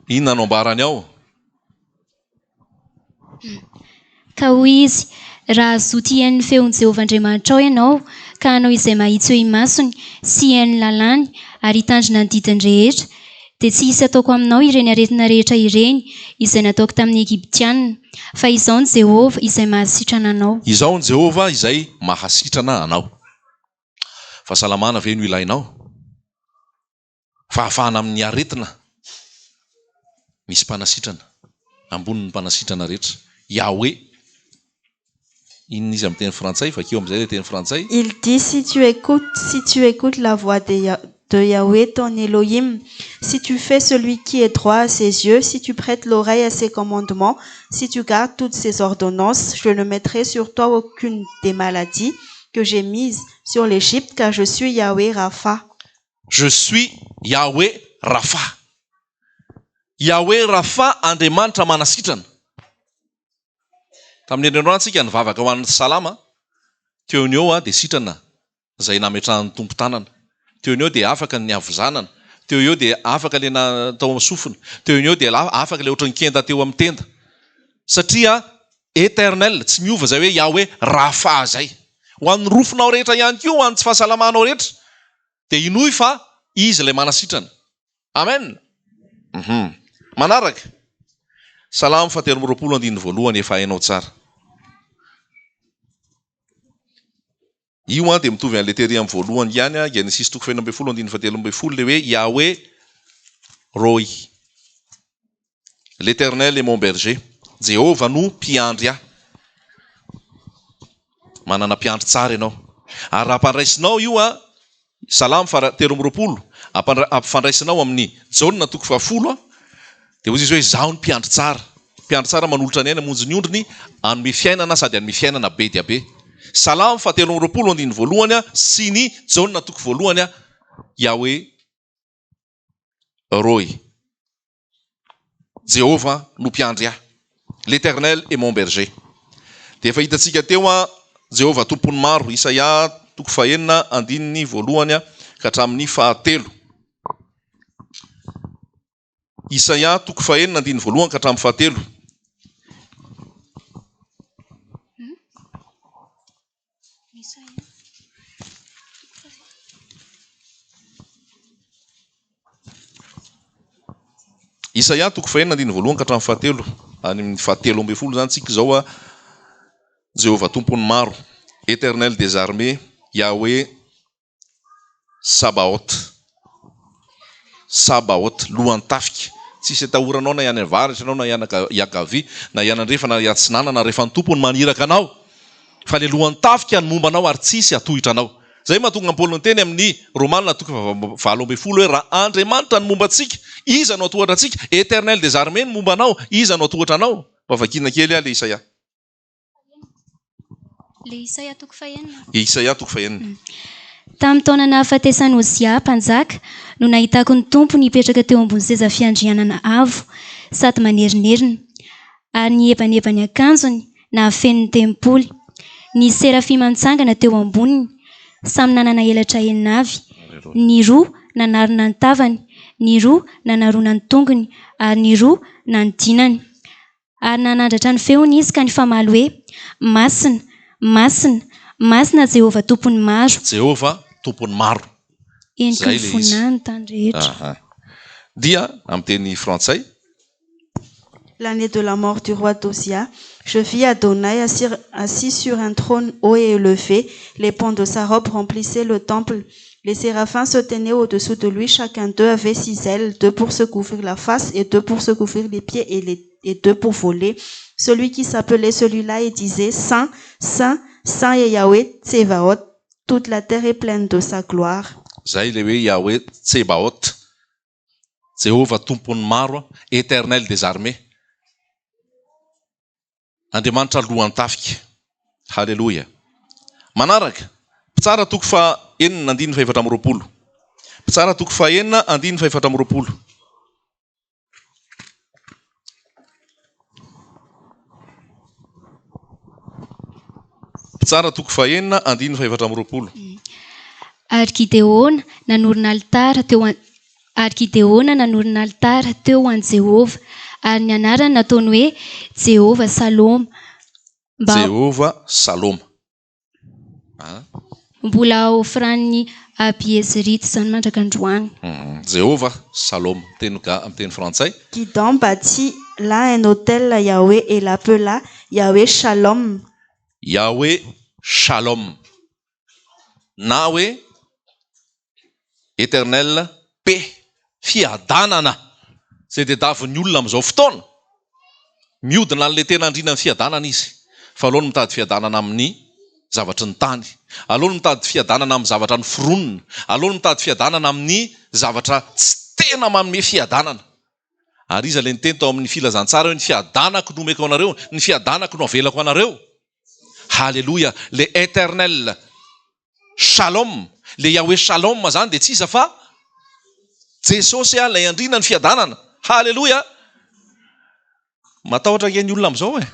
Inona no ambarany ao? Ka hoy izy, Raha hazoto hihaino ny feon'i Jehovah Andriamanitrao ianao, ka hanao izay mahitsy eo imasony, sy hihaino ny lalàny, ary hitandrina ny didiny rehetra, dia tsy hisy hataoko aminao ireny aretina rehetra ireny, izay nataoko tamin'ny Egyptiana. Fa Izaho no Jehovah, izay mahasitrana anao. Izaho no Jehovah, izay mahasitrana anao. Fahasalamana ve no ilainao? Fahafahana amin'ny aretina. Misy mpanasitrana. Ambonin'ny mpanasitrana rehetra. Yahweh. Inona izy amin'ny teny frantsay? Vakio amin'izay ilay teny frantsay. Il dit, Si tu écoutes, si tu écoutes la voix de de Yahweh ton Elohim, si tu fais celui qui est droit à ses yeux, si tu prêtes l'oreille à ses commandements, si tu gardes toutes ses ordonnances, je ne mettrai sur toi aucune des maladies que j'ai mises sur l'Égypte, car je suis Yahweh Rapha. Je suis Yahweh Rapha. Yahweh Rapha, Andriamanitra manasitrana. Tamin'ny herinandro antsika nivavaka ho an'ny salama, teo no eo dia sitrana izay nametrahan'ny Tompo tanana. Teo no eo dia afaka ny havizanana. Teo eo dia afaka ilay natao amin'ny sofina. Teo no eo dia afaka ilay ohatran'ny kenda teo amin'ny tenda. Satria Eternel, tsy miova izay hoe Yahweh Rapha izay. Ho an'ny rofinao rehetra ihany koa, ho an'ny tsy fahasalamanao rehetra, dia inoy fa Izy ilay manasitrana. Amen! Uhum. Manaraka, Salamo fahatelo amby 20 andininy voalohany efa hainao tsara. Io an dia mitovy an'ilay tery amin'ny voalohany ihany an, Genesisy toko fahenina ambin'ny folo andininy fahatelo ambin'ny folo ilay hoe Yahweh Roi. L'Eternel est mon berger. Jehovah no mpiandry ahy. Manana mpiandry tsara ianao. Ary raha ampandraisinao io an, Salamo faha 23, ampifandraisinao amin'ny Jaona toko fahafolo an, dia hoy izy hoe izaho no mpiandry tsara. Mpiandry tsara manolotra ny ainy hamonjy ny ondriny, hanome fiainana sady hanome fiainana be dia be. Salamo faha 23 andininy voalohany an, sy ny Jaona toko voalohany an, Yahweh Roi. Jehovah no mpiandry ahy. L'Eternel est mon berger. Dia efa hitantsika teo an, Jehovah Tompon'ny maro, Isaia toko fahenina andininy voalohany ka hatramin'ny fahatelo. Isaia toko fahenina andininy voalohany ka hatramin'ny fahatelo. Isaia toko fahenina andininy voalohany ka hatramin'ny fahatelo, any amin'ny fahatelo ambin'ny folo izany tsika izao a. Jehovah Tompon'ny maro, Éternel des armées, Yahweh Sabaoth. Sabaoth, lohan'ny tafika. Tsisy atahoranao na hiany avaratra ianao na hiankavia, na hianandrefa na hiatsinanana rehefa ny Tompo no maniraka anao. Fa ilay lohan'ny tafika no momba anao ary tsisy hatohitra anao. Izay mahatonga an'i Paoly niteny amin'ny Romana toko faha 18 hoe raha Andriamanitra no momba antsika, iza no hatohatra antsika? Eternel des armées no momba anao, iza no hatohatra anao? Mba vakiana kely aho ilay Isaia. Ilay Isaia toko fahenina. Isaia toko fahenina. Tamin'ny taona nahafatesan'i Ozia mpanjaka no nahitako ny Tompo nipetraka teo ambony seza fiandrianana avo sady manerinerina, ary nihebaneba ny akanjony nahafeno ny tempoly. Nisy serafima nitsangana teo amboniny, samy nanana elatra enina avy, ny roa nanarona ny tavany, ny roa nanarona ny tongony, ary ny roa nanodinany. Ary nanandratra ny feony izy ka nifamaly hoe, Masina, masina, masina Jehovah Tompon'ny maro. Jehovah Tompon'ny maro. Heniky Izay ny ilay izy. voninahiny ny tany rehetra. Aha. Dia amin'ny teny frantsay. L'année de la mort du roi d'Ozia, je vis Adonai assis, assis sur un trône haut et élevé, les pans de sa robe remplissaient le temple. Les séraphins se tenaient au-dessous de lui, chacun d'eux avait six ailes, deux pour se couvrir la face et deux pour se couvrir les pieds et, les, et deux pour voler. Celui qui s'appelait celui-là et disait Saint, Saint, Saint est Yahweh Tsevaot, toute la terre est pleine de sa gloire. Zay ilay hoe Yahweh Tsebaot, Jehovah Tompon'ny maro, Éternel des armées. Andriamanitra lohan-tafika. Haleloia. Manaraka, Mpitsara toko faha enina andininy fahefatra amby 20. Mpitsara toko faha enina andininy fahefatra amby 20. Mpitsara toko fahenina andininy fahefatra amby 20. Ary Gideona nanorina alitara teo an Ary Gideona nanorina alitara teo ho an'i Jehovah, ary ny anarany nataony hoe Jehovah-Saloma. Mba Jehovah Saloma. Ah. Mbola ao Ofran'ny Abiezrita izany mandraka androany. Jehovah Saloma, teny ga, amin'ny teny frantsay. Guidon bâtit là un autel à Yahweh et l'appela Yahweh Shalom. Yahweh Shalom na hoe Eternel paix, fiadanana, izay tadiavin'ny olona amin'izao fotoana. Mihodina an'ilay tena andrinan'ny fiadanana izy, fa aleony mitady fiadanana amin'ny zavatry ny tany, aleony mitady fiadanana amin'ny zavatra noforonina, aleony mitady fiadanana amin'ny zavatra tsy tena manome fiadanana. Ary iza ilay niteny tao amin'ny filazantsara hoe ny fiadanako no omeko anareo, ny fiadanako no avelako anareo? Haleloia! Le Eternel Shalom, le Yahweh Shalom zany dia tsy iza fa Jesosy ilay andriana ny fiadanana. Haleloia! Matahotra ange ny olona amin'izao e.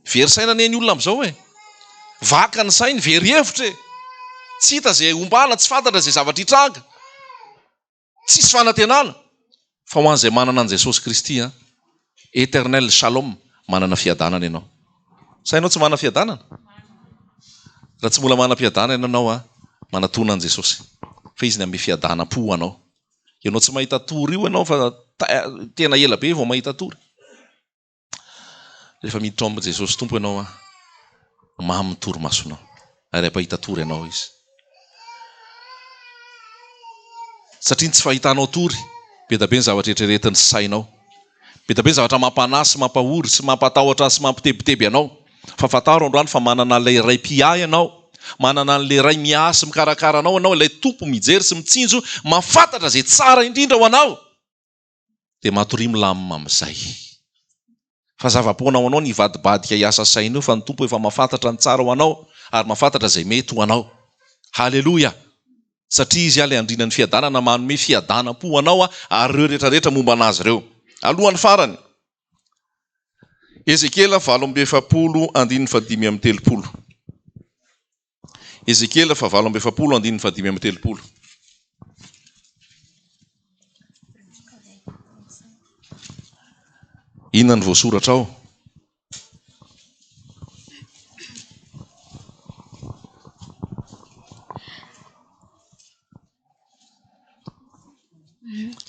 Very saina anie ny olona amin'izao e. Vaka ny sainy, very hevitra e. Tsy hita izay ombana, tsy fantatra izay zavatra hitranga. Tsisy fanantenana fa ho an'izay manana an'i Jesosy Kristy an! Eternel Shalom, manana fiadanana ianao. Sa ianao tsy manana fiadanana? Raha tsy mbola manam-piadanana ianao an, manatona an'i Jesosy fa Izy ny hanome fiadanam-po ho anao. Ianao tsy mahita tory io ianao fa tena ela be vao mahita tory. Rehefa miditra ao amin'i Jesosy Tompo ianao an, mamy ny torimasonao ary hampahita tory anao Izy. Satria ny tsy fahitanao tory, be dia be ny zavatra eritreretin'ny sainao. Be dia be ny zavatra mampanahy sy mampahory sy mampatahotra sy mampitebiteby anao. Fa fantaro androany fa manana ilay Ray mpiahy ianao, manana an'ilay Ray miahy sy mikarakara anao ianao, ilay Tompo mijery sy mitsinjo, mahafantatra izay tsara indrindra ho anao. dia matoria milamina amin'izay. Fa zava-poana ho anao ny hivadibadika hiasa saina eo fa ny Tompo efa mahafantatra ny tsara ho anao ary mahafantatra izay mety ho anao. Haleloia! Satria Izy ilay Andrianan'ny fiadanana manome fiadanam-po ho anao ary ireo rehetra rehetra momba an'Azy ireo. Alohan'ny farany, Ezekiela 48 andininy fahadimy amby 30. Ezekiela fahavalo amby 40 andininy fahadimy amby 30. Inona no voasoratra ao?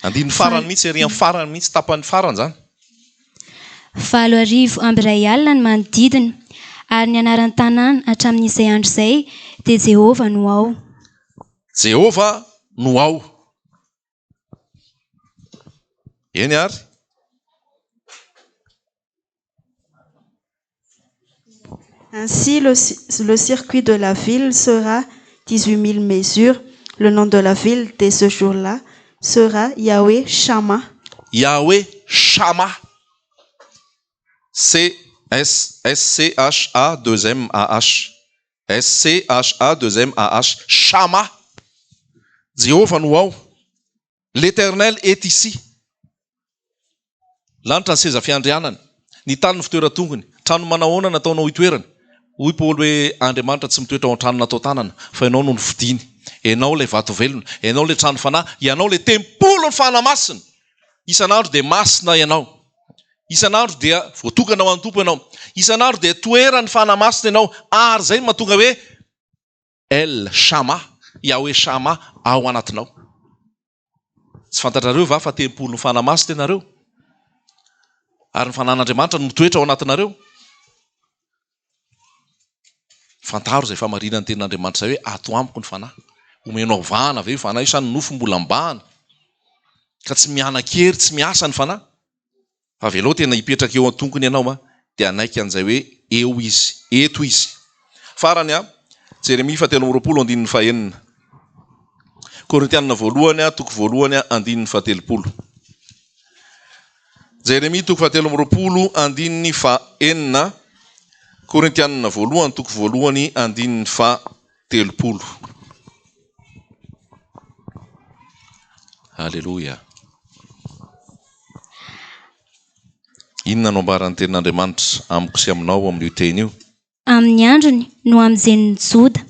Andininy farany mihitsy, ery amin'ny farany mihitsy, tapany farany izany. 1088 ny manodidina, ary ny anaran'ny tanàna hatramin'izay andro izay dia Jehovah no ao. Jehovah no ao. Eny ary. Ainsi, le, le circuit de la ville sera 18 000 mesures. Le nom de la ville dès ce jour-là sera Yahweh Shammah. Yahweh Shammah. C S S C H A 2 M A H. S C H A 2 M A H. Shammah. Jehovah no ao. L'Eternel est ici. Lanitra ny seza fiandrianany, ny tany ny fitoeran-tongony. Trano manahoana nataonao hitoerany? Hoy Paoly hoe, Andriamanitra tsy mitoetra ao an-trano natao tanana, fa ianao no nofidiny. Ianao ilay vato velona, ianao ilay trano fanahy, ianao ilay tempolin'ny Fanahy Masina. Isan'andro dia masina ianao. Isan'andro dia voatokana ho an'ny Tompo ianao. Isan'andro dia toeran'ny Fanahy Masina ianao. Ary izay no mahatonga hoe El Shammah, Yahweh Shammah ao anatinao. Tsy fantatrareo va fa tempolin'ny Fanahy Masina ianareo? Ary ny Fanahin'Andriamanitra no mitoetra ao anatinareo? Fantaro izay fahamarinan'ny tenin'Andriamanitra izay hoe ato amiko ny Fanahy. Omenao vahana ve io Fanahy io sa ny nofo mbola mibahana? Ka tsy miana-kery, tsy miasa ny Fanahy. Avelao tena hipetraka eo an-tongony ianao dia hanaiky an'izay hoe eo izy, eto izy. Farany, Jeremia fahatelo amby 20 andininy fahenina. Korintianina voalohany toko voalohany andininy faha-30. Jeremia toko fahatelo amby 20 andininy fahenina. Korintianina voalohany toko voalohany andininy faha-30. Aleloia. Inona no ambaran'ny tenin'Andriamanitra amiko sy aminao amin'io teny io? Amin'ny androny no hamonjen'ny Joda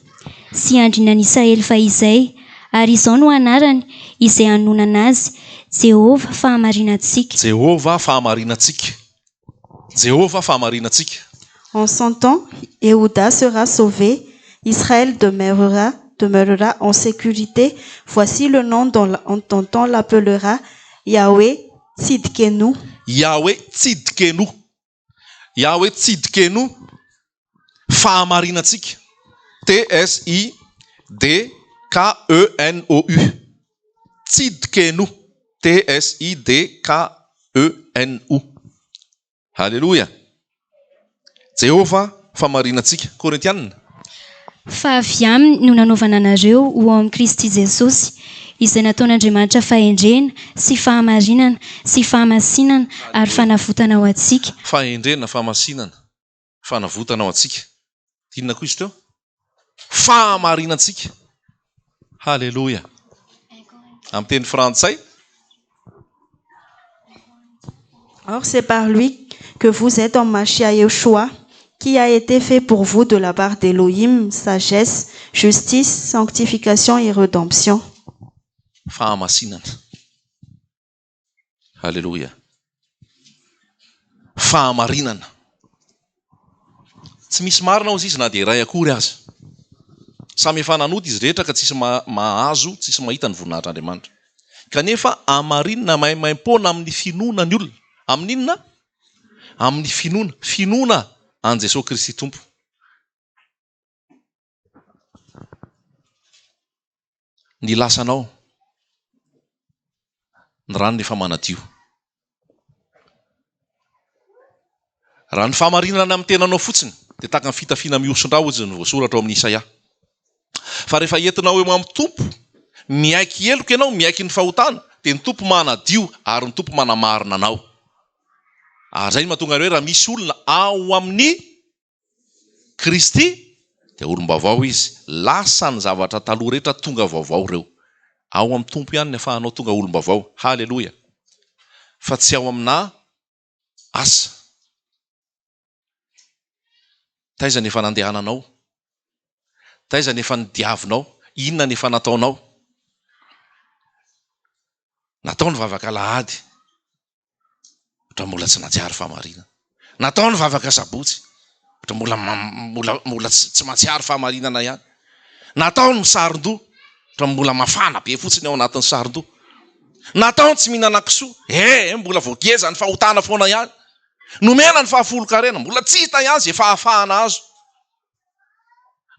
sy handrinan'i Israely fahizay, ary izao no anarany izay hanonana azy, Jehovah fahamarinantsika. Jehovah fahamarinantsika. Jehovah fahamarinantsika. En son temps, Yehuda sera sauvé, Israël demeurera, demeurera en sécurité. Voici le nom dont dont on l'appellera, Yahweh Tsidkenu. Yahweh Tsidkenu. Yahweh Tsidkenu, fahamarinantsika. T-S-I-D-K-E-N-O-U. Tsidkenu. T-S-I-D-K-E-N-U. Haleloia! Jehovah fahamarinantsika. Korintiana. Fa avy aminy no nanaovana anareo ho ao amin'i Kristy Jesosy, izay nataon'Andriamanitra fahendrena sy fahamarinana sy fahamasinana ary fanavotana ho antsika. Fahendrena, fahamasinana, fanavotana ho antsika. Inona koa izy teo? Fahamarinantsika. Haleloia. Amin'ny teny frantsay. Or c'est par lui que vous êtes en Mashiach Yeshua, qui a été fait pour vous de la part d'Elohim, sagesse, justice, sanctification et rédemption. Fahamasinana. Haleloia. Fahamarinana. Tsy misy marina hozy izy na dia iray akory aza. Samy efa nanota izy rehetra ka tsisy mahazo, tsisy mahita ny voninahitr'Andriamanitra. Kanefa hamarinina maimaimpoana amin'ny finoana ny olona. Amin'inona? Amin'ny finoana. Finoana an'i Jesoa Kristy Tompo. Ny lasanao, ny rano efa manadio. Raha ny fahamarinana amin'ny tenanao fotsiny dia tahaka ny fitafiana mihoson-dra hozy ny voasoratra ao amin'ny Isaia. Fa rehefa entinao eo amin'ny Tompo, miaiky heloka ianao, miaiky ny fahotana, dia ny Tompo manadio ary ny Tompo manamarina anao. Ary izay no mahatonga ny hoe raha misy olona ao amin'ny Kristy dia olom-baovao izy, lasa ny zavatra taloha rehetra tonga vaovao ireo. Ao amin'ny Tompo ihany ny afahanao tonga olom-baovao. Haleloia! Fa tsy ao aminà asa. Taiza ny efa nandehananao? Taiza ny efa nodiavinao? Inona ny efa nataonao? Natao ny vavaka alahady. Ohatra mbola tsy nahatsiaro fahamarinana. Natao ny vavaka sabotsy. Ohatra mbola mbola mbola tsy mahatsiaro fahamarinana ihany. Natao ny misaron-doha. Ohatra mbola mafana be fotsiny ao anatin'ny saron-doha. Natao ny tsy mihinana kisoa. Eh, mbola voageza ny fahotana foana ihany. Nomena ny fahafolon-karena. Mbola tsy hita ihany izay fahafahana azo.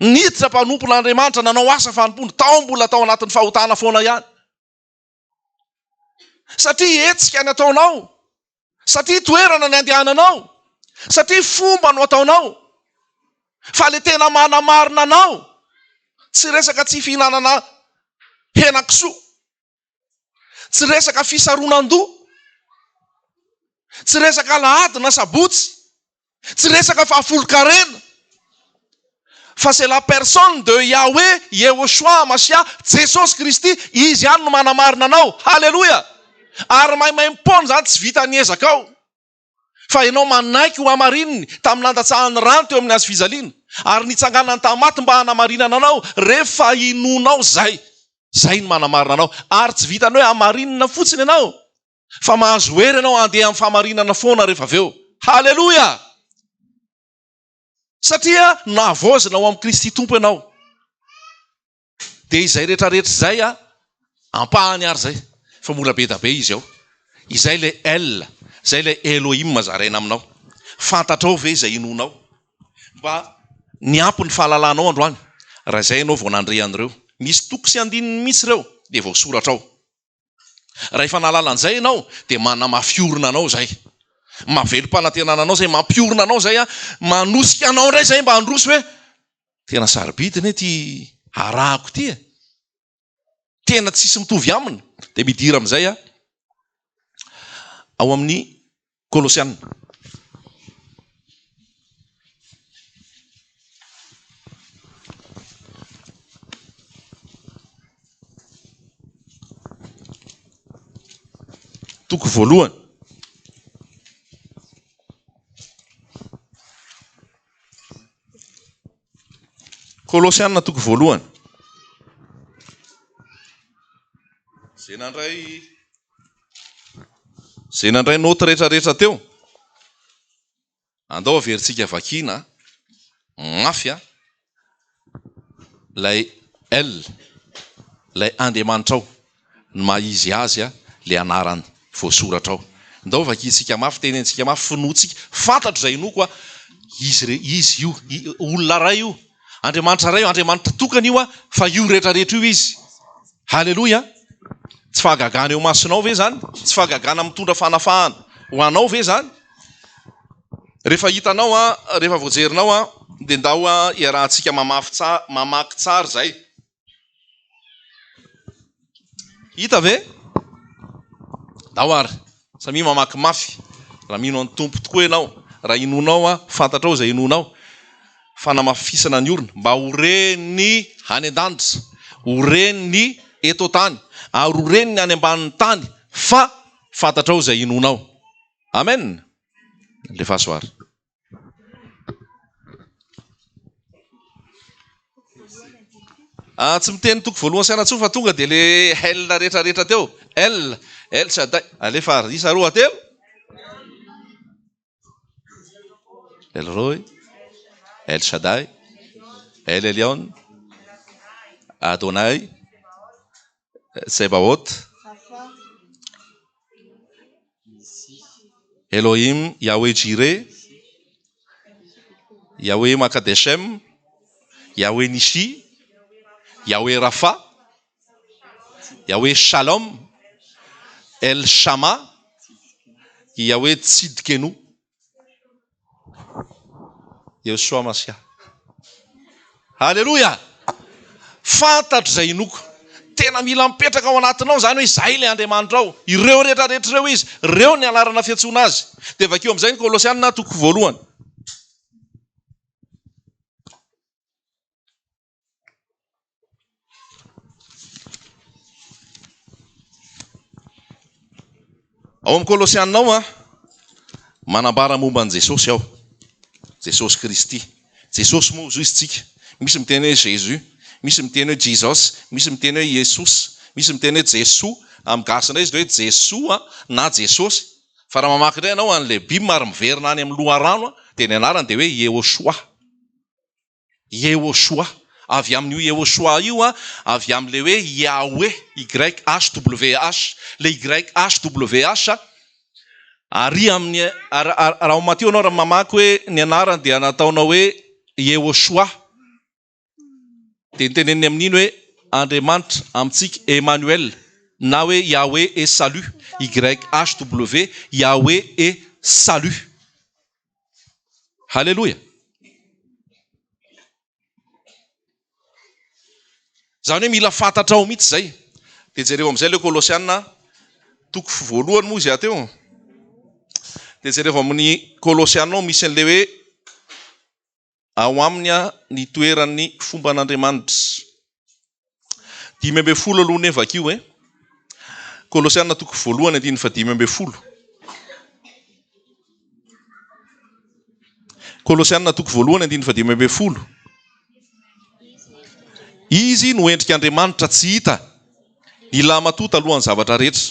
Niditra mpanompon'Andriamanitra nanao asa fanompoana. Tao mbola tao anatin'ny fahotana foana ihany. Satria hetsika ny ataonao, satria toerana ny andehananao, satria fomba no ataonao. Fa le tena manamarina anao, tsy resaka tsy fihinanana henakisoa, tsy resaka fisaronan-doha, tsy resaka alahady na sabotsy, Tsy resaka fahafolon-karena fa c'est la personne de Yahweh, Yehoshua Mashiah, Jesosy Kristy, Izy ihany no manamarina anao. Haleloia! Ary maimaimpoana izany tsy vitan'ny ezakao. Fa ianao manaiky ho hamarininy tamin'ny nandatsahany rano teo amin'ny hazo fijaliana ary nitsanganany tamin'ny maty mba hanamarinana anao rehefa inoanao izay. Izay no manamarina anao. Ary tsy vitan'ny hoe hamarinina fotsiny ianao Fa mahazo hery ianao handeha amin'ny fahamarinana foana rehefa avy eo. Haleloia! Satria nahavaozina ao amin'i Kristy Tompo ianao. Dia izay rehetrarehetra izay a, ampahany ary izay, fa mbola be da be izy ao. Izay ilay El, izay ilay Elohim zaraina aminao. Fantatrao ve izay inoanao? Mba niampy ny fahalalanao androany, raha izay ianao vao nandre an'ireo. Misy toko sy andininy mihitsy ireo, dia voasoratra ao. Raha efa nahalala an'izay ianao dia manamafy orina anao izay. Mahavelom-panantenana anao izay, mampiorina anao izay, manosika anao indray izay mba handroso hoe tena sarobidy anie ity arahako ity e. Tena tsisy mitovy aminy. Dia midira amin'izay ao amin'ny Kolosiana. Toko voalohany. Kolosiana toko voalohany. Izay nandray Izay nandray naoty rehetra rehetra teo. Andao averintsika vakiana mafy a, ilay El, ilay Andriamanitrao, ny maha izy azy a, ilay anarany voasoratra ao. Ndao vakintsika mafy, tenentsika mafy, finoantsika, fantatro izay inoako a, izy re, izy io, olona iray io, Andriamanitra iray io, Andriamanitra tokana io a, fa io rehetra rehetra io izy. Haleloia! Tsy fahagagana eo imasonao ve izany? Tsy fahagagana mitondra fanafahana ho anao ve izany? Rehefa hitanao an, rehefa voajerinao an, dia ndao an iarahantsika mamafy tsara, mamaky tsara izay. Hita ve? Ndao ary, samia mamaky mafy. Raha mino an'ny Tompo tokoa ianao, raha inoanao an, fantatrao izay inoanao. Fanamafisana ny orina, mba ho ren'ny any an-danitra, ho ren'ny eto an-tany, ary ho ren'ny any ambanin'ny tany fa fantatrao izay inoanao. Amen! Alefaso ary. Ah, tsy miteny toko voalohany sy anatsoa fa tonga dia le L rehetra rehetra teo. L, El Shaddai. Alefa ary. Isa roa telo. El Roi, El Shaddai, El Elyon, Adonai, Tsebaoth, Elohim, Yahweh Jireh, Yahweh Makadeshem, Yahweh Nissi, Yahweh Rapha, Yahweh Shalom, El Shammah, Yahweh Tsidkenu. Yeshua Mashiach. Haleloia! Fantatro izay inoako. Tena mila mipetraka ao anatinao izany hoe izay ilay Andriamanitrao. Ireo rehetra rehetra ireo izy. Ireo ny anarana fiantsoana azy. Dia vakio amin'izay ny Kolosiana toko voalohany. Ao amin'ny Kolosiana ao an, manambara momba an'i Jesosy ao. Jesosy Kristy. Jesosy moa hozy isika. Misy miteny hoe Jésus, misy miteny hoe Jesus, misy miteny hoe Iesos, misy miteny hoe Jesoa. Amin'ny gasy indray izy dia hoe Jesoa na Jesosy. Fa raha mamaky indray ianao an'ilay Bim ary miverina any amin'ny loharano dia ny anarany dia hoe Yehoshua. Yehoshuah. Avy amin'io Yehoshuah io, avy amin'ilay hoe Yahweh, YHWH. Ilay YHWH, ary amin'ny, raha ao Matio ianao raha mamaky hoe ny anarany dia nataonao hoe Yehoshuah. Dia noteneniny amin'iny hoe Andriamanitra amintsika, Emmanuel, na hoe Yahweh est salut, YHW, Yahweh est salut. Haleloia! Izany hoe mila fantatrao mihitsy izay. Dia jereo amin'izay ilay Kolosiana toko voalohany moa izy teo. Dia jereo amin'ny Kolosiana ao misy an'ilay hoe ao aminy ny toeran'ny fomban'Andriamanitra. 15 aloha anie vakio e. Kolosiana toko voalohany andininy fahadimy ambin'ny folo. Kolosiana toko voalohany andininy fahadimy ambin'ny folo. Izy no endrik'Andriamanitra tsy hita, ny lahimatoa talohan'ny zavatra rehetra.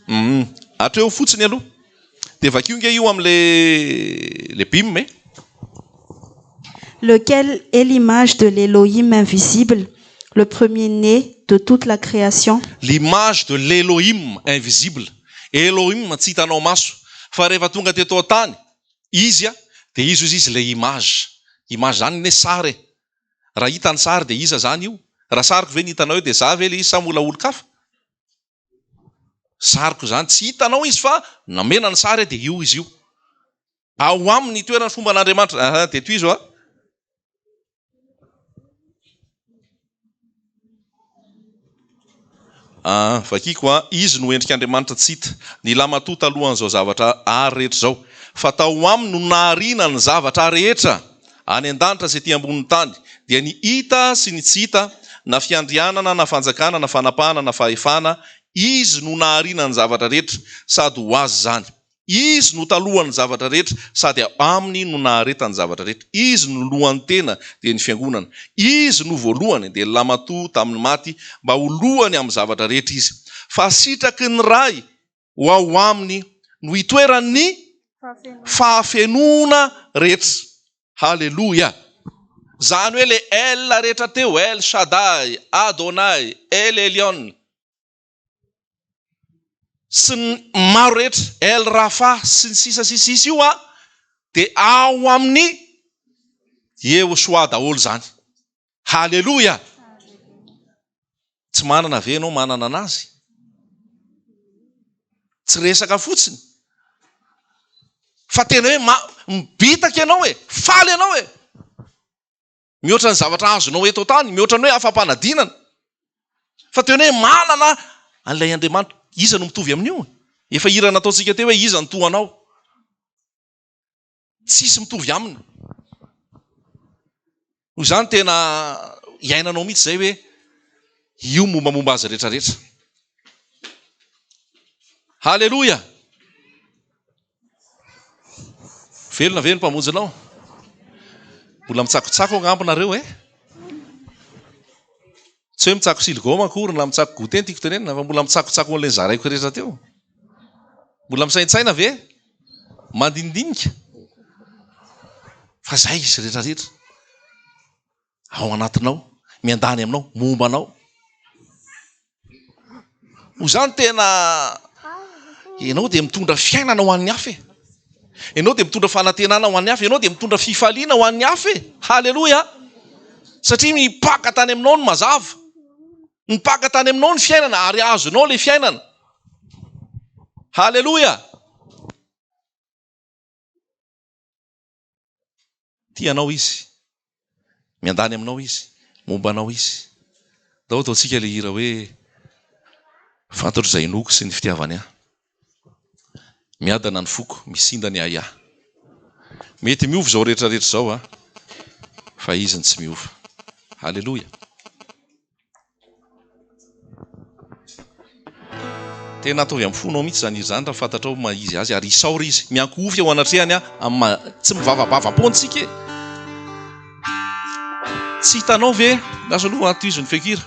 Hum, hatreo fotsiny aloha. Dia vakio nge io amin'ilay le bim e. Lequel est l'image de l'Elohim invisible, le premier-né de toute la création. L'image de l'Elohim invisible. Elohim tsy hitanao maso. Fa rehefa tonga teto an-tany Izy dia Izy hozy Izy ilay image. Image izany anie sary e. Raha hita ny sary dia iza zany io? Raha sariko ve ny hitanao eo dia za ve le izy sa mbola olon-kafa? Sariko zany, tsy hitanao izy fa namena ny sary dia io izy io. Ao aminy ny toeran'ny fomban'Andriamanitra. Aha, dia tohizo a. Ah, vakiko a, izy no endrik'Andriamanitra tsy hita, ny lamatoa talohan'izao zavatra ary rehetra izao, fa tao aminy no nahariana ny zavatra rehetra, any an-danitra sy ety ambonin'ny tany, dia ny hita sy ny tsy hita, na fiandrianana na fanjakana na fanapahana na fahefana, izy no nahariana ny zavatra rehetra, sady ho azy izany. Izy no talohan'ny zavatra rehetra, sady ao Aminy no naharetan'ny zavatra rehetra. Izy no lohan'ny tena, dia ny Fiangonana. Izy no voalohany, dia ny lamatoa tamin'ny maty, mba ho lohany amin'ny zavatra rehetra Izy. Fa sitraky ny Ray. Ho ao aminy no itoeran'ny fahafenoana rehetra. Haleloia! Izany hoe le El rehetra teo, El Shaddai, Adonai, El Elyon, sy ny maro rehetra, El Rapha, sy ny sisa sy sisa io an, dia ao amin'ny Yehoshuah daholo izany. Haleloia! Tsy manana ve ianao manana anazy? Tsy resaka fotsiny. Fa tena hoe mibitaka ianao e, faly ianao e. Mihoatra ny zavatra azonao eto an-tany, mihoatra ny hoe afa-panadinana. Fa tena hoe manana an'ilay Andriamanitra. Iza no mitovy amin'io? Efa hira nataontsika teo hoe iza no toa anao? Tsisy mitovy aminy. Noho izany tena iainanao mihitsy izay hoe io mombamomba azy rehetrarehetra. Haleloia! Velona ve ny mpamonjinao? Mbola mitsakotsako angamba nareo e? Tsy hoe mitsako siligoma akory na mitsako goûter no tiako tenenina fa mbola mitsakotsako an'ilay nozaraiko rehetra teo. Mbola misaintsaina ve? Mandinidinika? Fa zay izy rehetra rehetra. Ao anatinao, miandany aminao, momba anao. Ho izany tena ianao dia mitondra fiainana ho an'ny hafa e. Ianao dia mitondra fanantenana ho an'ny hafa, ianao dia mitondra fifaliana ho an'ny hafa e. Haleloia! Satria mipaka tany aminao ny mazava. Nipaka tany aminao ny fiainana ary azonao ilay fiainana. Haleloia! Tia anao Izy. Miandany aminao Izy. Momba anao Izy. Ndao ataontsika ilay hira hoe Fantatro izay inoako sy ny fitiavany ahy. Miadana ny foko, misinda ny ahiahy. Mety miova izao rehetra rehetra izao a, fa Izy no tsy miova. Haleloia! Tena ataovy amin'ny fonao mihitsy izany hira izany raha fantatrao maha izy azy ary isaory izy. Miankohofy eo anatrehany amin'ny maha tsy mivavabava-poana isika e. Tsy hitanao ve, lasa aloha antohizo ny feon-kira,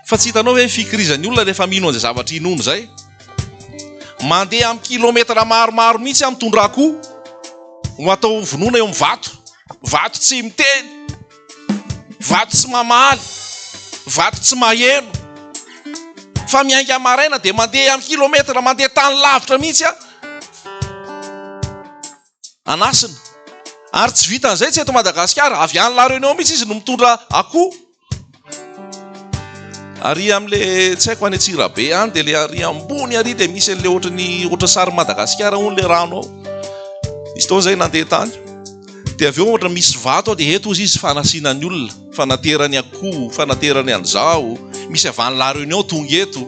fa tsy hitanao ve ny fikirizan'ny olona rehefa mino an'izay zavatra inoany izay? Mandeha amin'ny kilometatra maromaro mihitsy aho mitondra akoho ho atao vonoina eo amin'ny vato. Vato tsy miteny. Vato tsy mamaly, vato tsy maheno. Fa miainga maraina dia mandeha amin'ny kilometatra, mandeha tany lavitra mihitsy aho. Anasina. Ary tsy vitan'izay tsy eto Madagasikara, avy any La Réunion mihitsy izy no mitondra akoho. Ary amin'le tsy haiko any Antsirabe any dia le ary ambony ary dia misy an'le ohatran'ny ohatra sary Madagasikara hono le rano ao. Nisy fotoana zay nandeha tany. Dia avy eo ohatra misy vato ao dia eto hozy izy fanasiana ny olona, fanaterany akoho, fanaterany an'izao, misy avy any La Réunion tonga eto.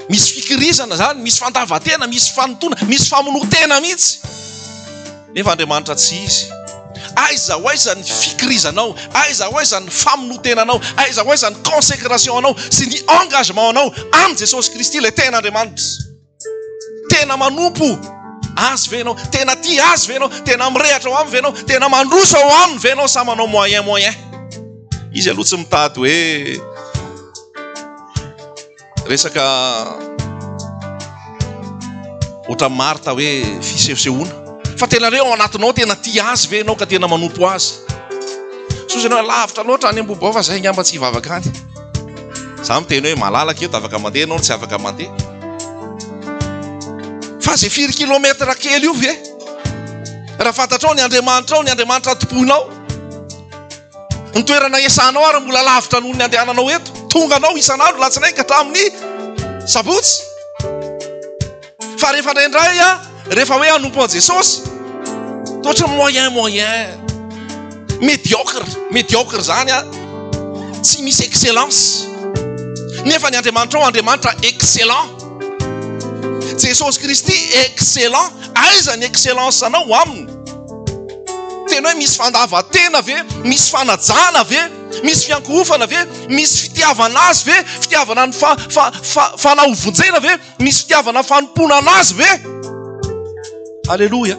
Misy fikirizana zany, misy fandavan-tena, misy fanintoana, misy famonoan-tena mihitsy. Nefa Andriamanitra tsy izy. Aiza ho aiza ny fikirizanao, aiza ho aiza ny famonoan-tenanao, aiza ho aiza ny consécration anao sy ny engagement anao amin'i Jesosy Kristy ilay tena Andriamanitra. Tena manompo Azy ve ianao? Tena tia Azy ve ianao? Tena mirehatra ao Aminy ve ianao? Tena mandroso ao Aminy ve ianao sa manao moyen moyen? Izy aloha tsy mitady hoe Resaka ohatran'i Martha hoe fisehosehoana. Fa tena re ao anatinao tena tia azy ve ianao ka tena manompo azy? Soa ianao lavitra loatra any Ambohibao fa zay angamba tsy hivavaka any. Za miteny hoe malalaka eto afaka mandeha ianao tsy afaka mandeha. Fa zay firy kilomètre kely io ve? Raha fantatrao ny Andriamanitrao, ny Andriamanitra tompoinao. Ny toerana iasanao ary mbola lavitra noho ny andehananao eto. Tonga anao isan'andro latsinainy ka hatramin'ny sabotsy. Fa rehefa indraindray a, rehefa hoe hanompo an'i Jesosy, toa ohatran'ny moyen moyen, médiocre, médiocre zany a, tsy misy excellence. Nefa ny Andriamanitrao Andriamanitra excellent. Jesosy Kristy excellent. Aiza ny excellence anao aminy? Tena hoe misy fandavan-tena ve? Misy fanajana ve? Misy fiankohofana ve? Misy fitiavana azy ve? Fitiavana ny fa, fa, fa, fanahy ho vonjena ve? Misy fitiavana fanompoana anazy ve? Aleloia.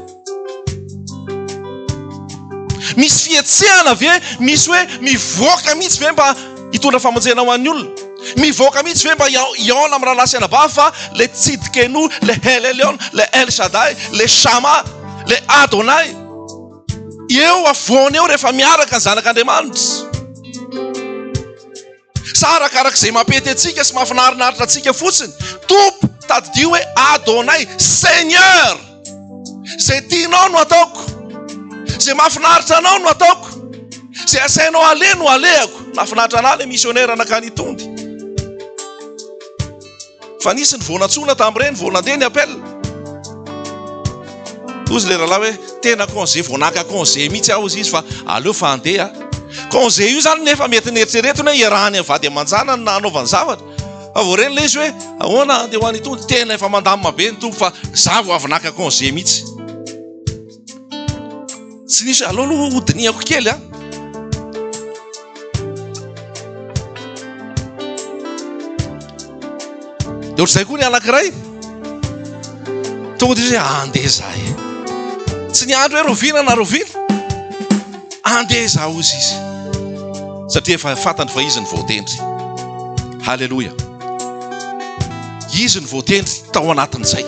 Misy fihetsehana ve? Misy hoe mivoaka mihitsy ve mba hitondra famonjena ho an'ny olona? Mivoaka mihitsy ve mba hihaona amin'ny rahalahy sy anabavy fa le Tsidkenu, le El Elyon, le El Shaddai, le Shama, le Adonai eo afovoany eo rehefa miaraka ny zanak'Andriamanitra? Sa arakaraka izay mampety antsika sy mahafinarinaritra antsika fotsiny? Tompo, tadidio hoe Adonai, Seigneur! Izay tianao no ataoko. Izay mahafinaritra anao no ataoko. Izay asainao aleha no alehako. Nahafinaritra anah ilay missionnaire nankany Itondy. Fa nisy ny vao nantsoina tamin'ireny, vao nandeha ny appel. Hozy ilay rahalahy hoe tena congé vao naka congé mihitsy aho hozy izy fa aleo fa handeha. Congé io izany nefa mety neritreretiny hoe iarahany amin'ny vady aman-janany na hanaovany zavatra. Fa vao reny ilay izy hoe ahoana handeha ho any Itondy, tena efa mandamina be ny Tompo fa za vao avy naka congé mihitsy. Tsy nisy, aleo aloha hodinihako kely an. Dia ohatr'izay koa ny anankiray. Tonga dia izy hoe andeha za e. Tsy niandry hoe roviana na roviana. Andeha za hozy izy. Satria efa fantany fa izy ny voatendry. Haleloia. Izy no voatendry tao anatin'izay.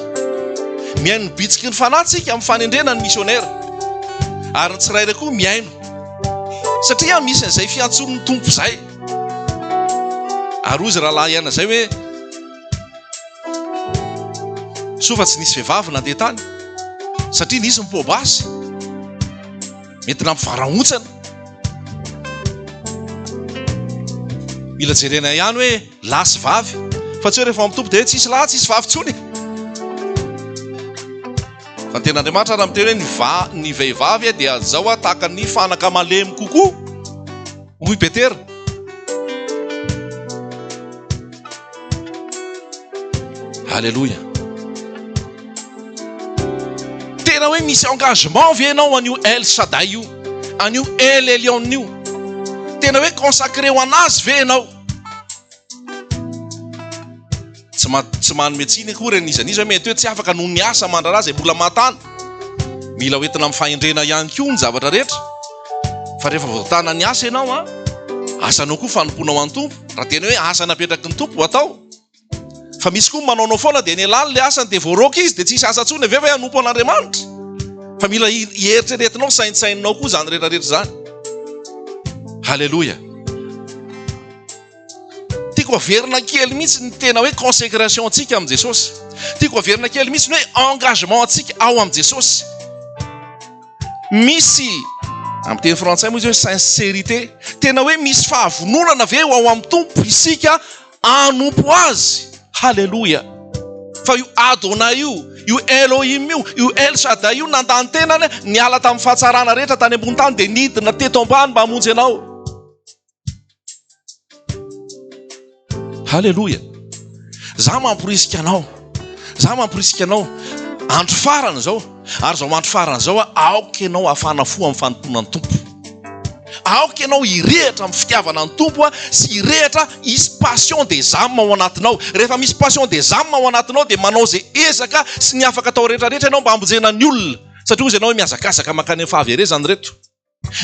Mihaino ny bitsiky ny fanahy tsika amin'ny fanendrena ny misionera. Ary ny tsirairay koa mihaino. Satria misy an'izay fiantsoan'ny Tompo izay. Ary hoy izy rahalahy aina izay hoe soa fa tsy nisy vehivavy nandeha tany satria nisy ny poa-basy. Mety nampivarahontsana. Mila jerena ihany hoe lahy sy vavy fa tsy hoe rehefa mitombo dia hoe tsisy lahy tsisy vavy intsony. Fa ny tenin'Andriamanitra raha miteny hoe ny va ny vehivavy dia zao tahaka ny fanaka malemy kokoa hoy Petera. Alléluia. Tena hoe misy engagement ve ianao an'io El Shaddai io, an'io El Elyon io? Tena hoe consacré ho an'azy ve ianao? Tsy ma tsy manome tsiny akory an'iza n'iza hoe mety hoe tsy afaka noho ny asa aman-draharaha izay mbola mahatana. Mila hoentina amin'ny fahendrena ihany koa ny zavatra rehetra. Fa rehefa voatana ny asa ianao an, asanao koa fanompoana ho an'ny Tompo. Raha tena hoe asa napetraky ny Tompo ho atao. Fa misy koa manaonao foana dia nialany ilay asany dia voaroaka izy dia tsisy asa intsony avy eo ve hanompo an'Andriamanitra? Fa mila eritreretinao, saintsaininao koa izany rehetra rehetra izany. Haleloia. Tiako averina kely mihitsy ny tena hoe consécration antsika amin'i Jesosy. Tiako averina kely mihitsy ny hoe engagement antsika ao amin'i Jesosy. Misy, amin'ny teny frantsay moa izy hoe sincérité, tena hoe misy fahavononana ve ho ao amin'ny Tompo isika hanompo Azy? Haleloia! Fa io Adonai io, io Elohim io, io El Shaddai io nandà ny tenany, niala tamin'ny fahatsarana rehetra tany ambony tany dia nidina teto ambany mba hamonjy anao. Haleloia! Za mamporisika anao, za mamporisika anao, andro farany izao, ary izao andro farany izao aoka ianao hafana fo amin'ny fanompoana ny Tompo. Aoka ianao hirehitra amin'ny fitiavana ny Tompo sy hirehitra hisy passion des âmes ao anatinao. Rehefa misy passion des âmes ao anatinao dia manao izay ezaka sy ny afaka atao rehetra rehetra ianao mba hamonjena ny olona. Satria hozy ianao hoe mihazakazaka mankany amin'ny fahaverezana ireto.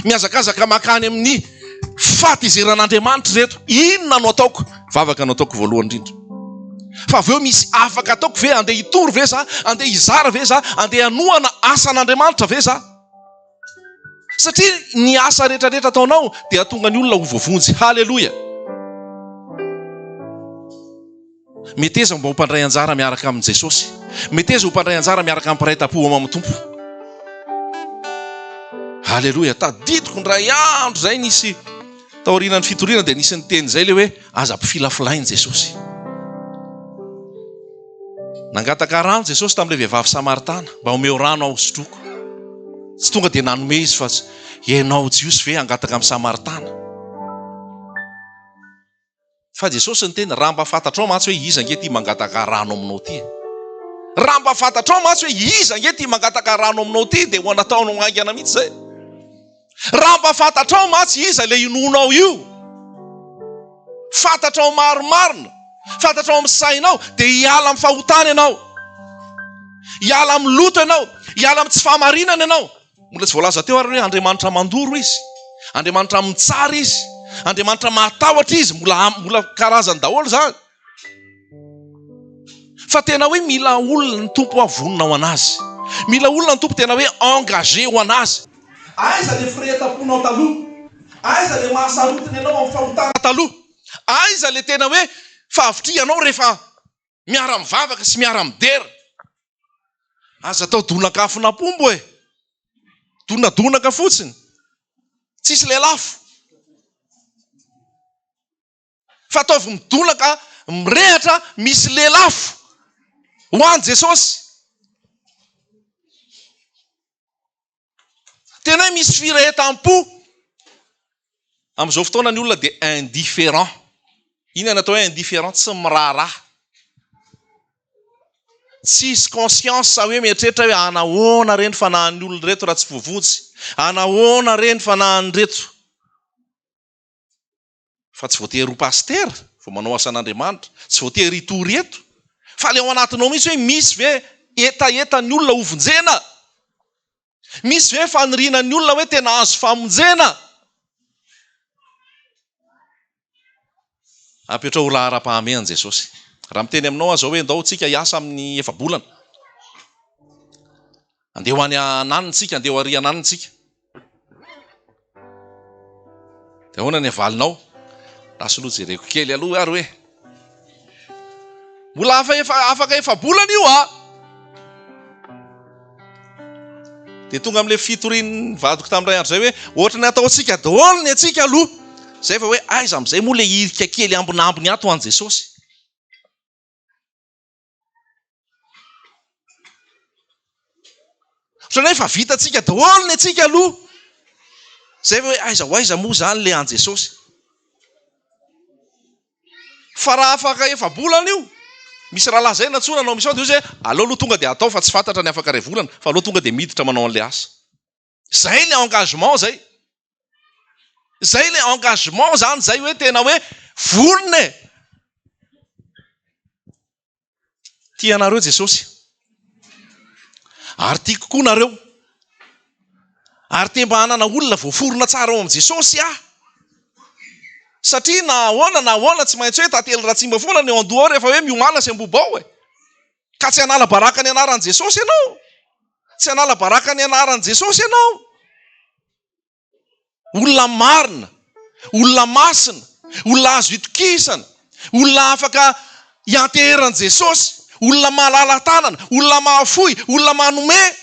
Mihazakazaka mankany amin'ny fahatezeran'Andriamanitra ireto. Inona no ataoko? Vavaka no ataoko voalohany indrindra. Fa avy eo misy afaka ataoko ve? Andeha hitory ve za? Andeha hizara ve za? Andeha hanohana asan'Andriamanitra ve za? Satria ny asa rehetrarehetra ataonao dia hahatonga ny olona ho voavonjy. Haleloia! Meteza mba ho mpandray anjara miaraka amin'i Jesosy. Meteza ho mpandray anjara miaraka amin'ny mpiray tampo ao amin'ny Tompo. Aleloia. Tadidiko indray andro izay nisy taorianan'ny fitoriana dia nisy niteny izay ilay hoe aza ampifilafilain'i Jesosy. Nangataka rano Jesosy tamin'ilay vehivavy samaritana mba omeo rano aho hosotroiko. Tsy tonga dia nanome izy fa ianao Jiosy ve hangataka amin'ny samaritana? Fa Jesosy niteny, raha mba fantatrao mantsy hoe iza ange ity mangataka rano aminao ity e. Raha mba fantatrao mantsy hoe iza ange ity mangataka rano aminao ity dia ho nataonao haingana mihitsy izay. Raha mba fantatrao mantsy iza ilay inoanao io, fantatrao marimarina, fantatrao amin'ny sainao, dia hiala amin'ny fahotana ianao. Hiala amin'ny loto ianao, hiala amin'ny tsy fahamarinana ianao. Mbola tsy voalaza teo ary hoe Andriamanitra mandoro Izy, Andriamanitra mitsara Izy. Andriamanitra mahatahotra Izy, mbola mbola karazany daholo izany. Fa tena hoe mila olona ny Tompo hoa vonona ho an'Azy. Mila olona ny Tompo tena hoe engagé ho an'Azy. Aiza le firehetam-ponao taloha? Aiza le mahasarotiny anao amin'ny fahotana taloha? Aiza le tena hoe fahavitrihanao rehefa miara-mivavaka sy miara-midera? Aza atao donak'afon'ampombo e! Donadonaka fotsiny. Tsisy lelafo. Fa ataovy midonaka, mirehatra, misy lelafo ho an'i Jesosy. Tena hoe misy firehetam-po. Amin'izao fotoana ny olona dia indifférent. Inona no atao hoe indifférent? Tsy miraharaha. Tsisy conscience hoe mieritreritra hoe anahoana re ny fanahin'ny olona ireto raha tsy voavonjy? Anahoana re ny fanahin'ireto? Fa tsy voatery ho pasitera vao manao asan'Andriamanitra, tsy voatery hitory eto, fa ilay ao anatinao mihitsy hoe misy ve hetahetan'ny olona hovonjena? Misy ve faniriana ny olona hoe tena azo famonjena? Apetraho ho laharam-pahamehana Jesosy. Raha miteny aminao aho izao hoe ndao tsika hiasa amin'ny efa-bolana. Andeha ho any ananona tsika, andeha ho ary ananona tsika. Dia ahoana ny avalinao? Lasa aloha jereko kely aloha ary hoe. Mbola afa efa afaka efa-bolana io a! Dia tonga amin'ilay fitorian'ny vadiko tamin'ny iray andro izay hoe ohatran'ny ataontsika daholo ny antsika aloha. Izay vao hoe aiza amin'izay moa ilay hirika kely ambinambiny ato ho an'i Jesosy. Ohatran'ny hoe efa vitantsika daholo ny antsika aloha. Izay vao hoe aiza ho aiza moa izany ilay an'i Jesosy. Fa raha afaka efa-bolana io, misy rahalahy izay nantsoina hanao mission dia hoy izy hoe aleo aloha tonga dia atao fa tsy fantatra ny afaka iray volana fa aleo tonga dia miditra manao an'ilay asa. Izay ilay engagement izay. Izay ilay engagement izany izay hoe tena hoe vonona e. Tia anareo Jesosy. Ary tiako koa nareo. Ary te mba hanana olona voaforona tsara ao amin'i Jesosy aho. Satria na ahoana na ahoana tsy maintsy hoe tantely ratsimba foana ny eo an-doha ao rehefa hoe miomàna sy ambobao e. Ka tsy hanala baraka ny anaran'i Jesosy ianao. Tsy hanala baraka ny anaran'i Jesosy ianao. Olona marina, olona masina, olona azo itokisana, olona afaka ianteheran'i Jesosy, olona malala-tanana, olona mahafoy, olona manome.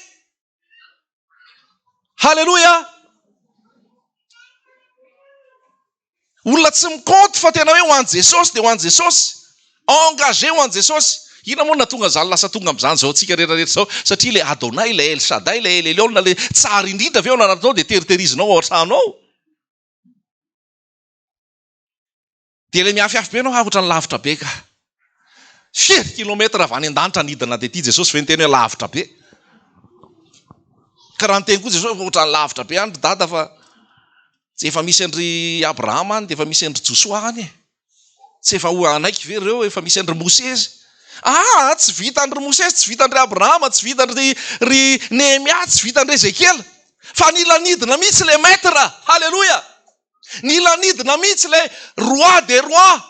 Haleloia! Olona tsy mikaonty fa tena hoe ho an'i Jesosy dia ho an'i Jesosy. Engagé ho an'i Jesosy. Inona moa no nahatonga an'izany lasa tonga amin'izany izao antsika rehetra rehetra izao? Satria ilay Adonai, ilay El Shaddai, ilay El Elyon, ilay tsara indrindra ve ao anatinao dia teriteриzinao ao an-trano ao? Dia ilay miafiafy be ianao, ha ohatran'ny lavitra be ka. Firy kilomètre avy any an-danitra nidina tety Jesosy ve niteny hoe lavitra be? Ka raha niteny koa Jesosy hoe ohatran'ny lavitra be any ry dada fa tsy efa misy an-dry Abrahama any dia efa misy an-dry Josoa any e. Tsy efa ho hanaiky ve ireo efa misy an-dry Mosesy? Aa, tsy vitan-dry Mosesy, tsy vitan-dry Abrahama, tsy vitan-dry ry Nehemia, tsy vitan-dry Ezekiela. Fa nila nidina mihitsy ilay maître. Haleloia! Nila nidina mihitsy ilay roi des rois.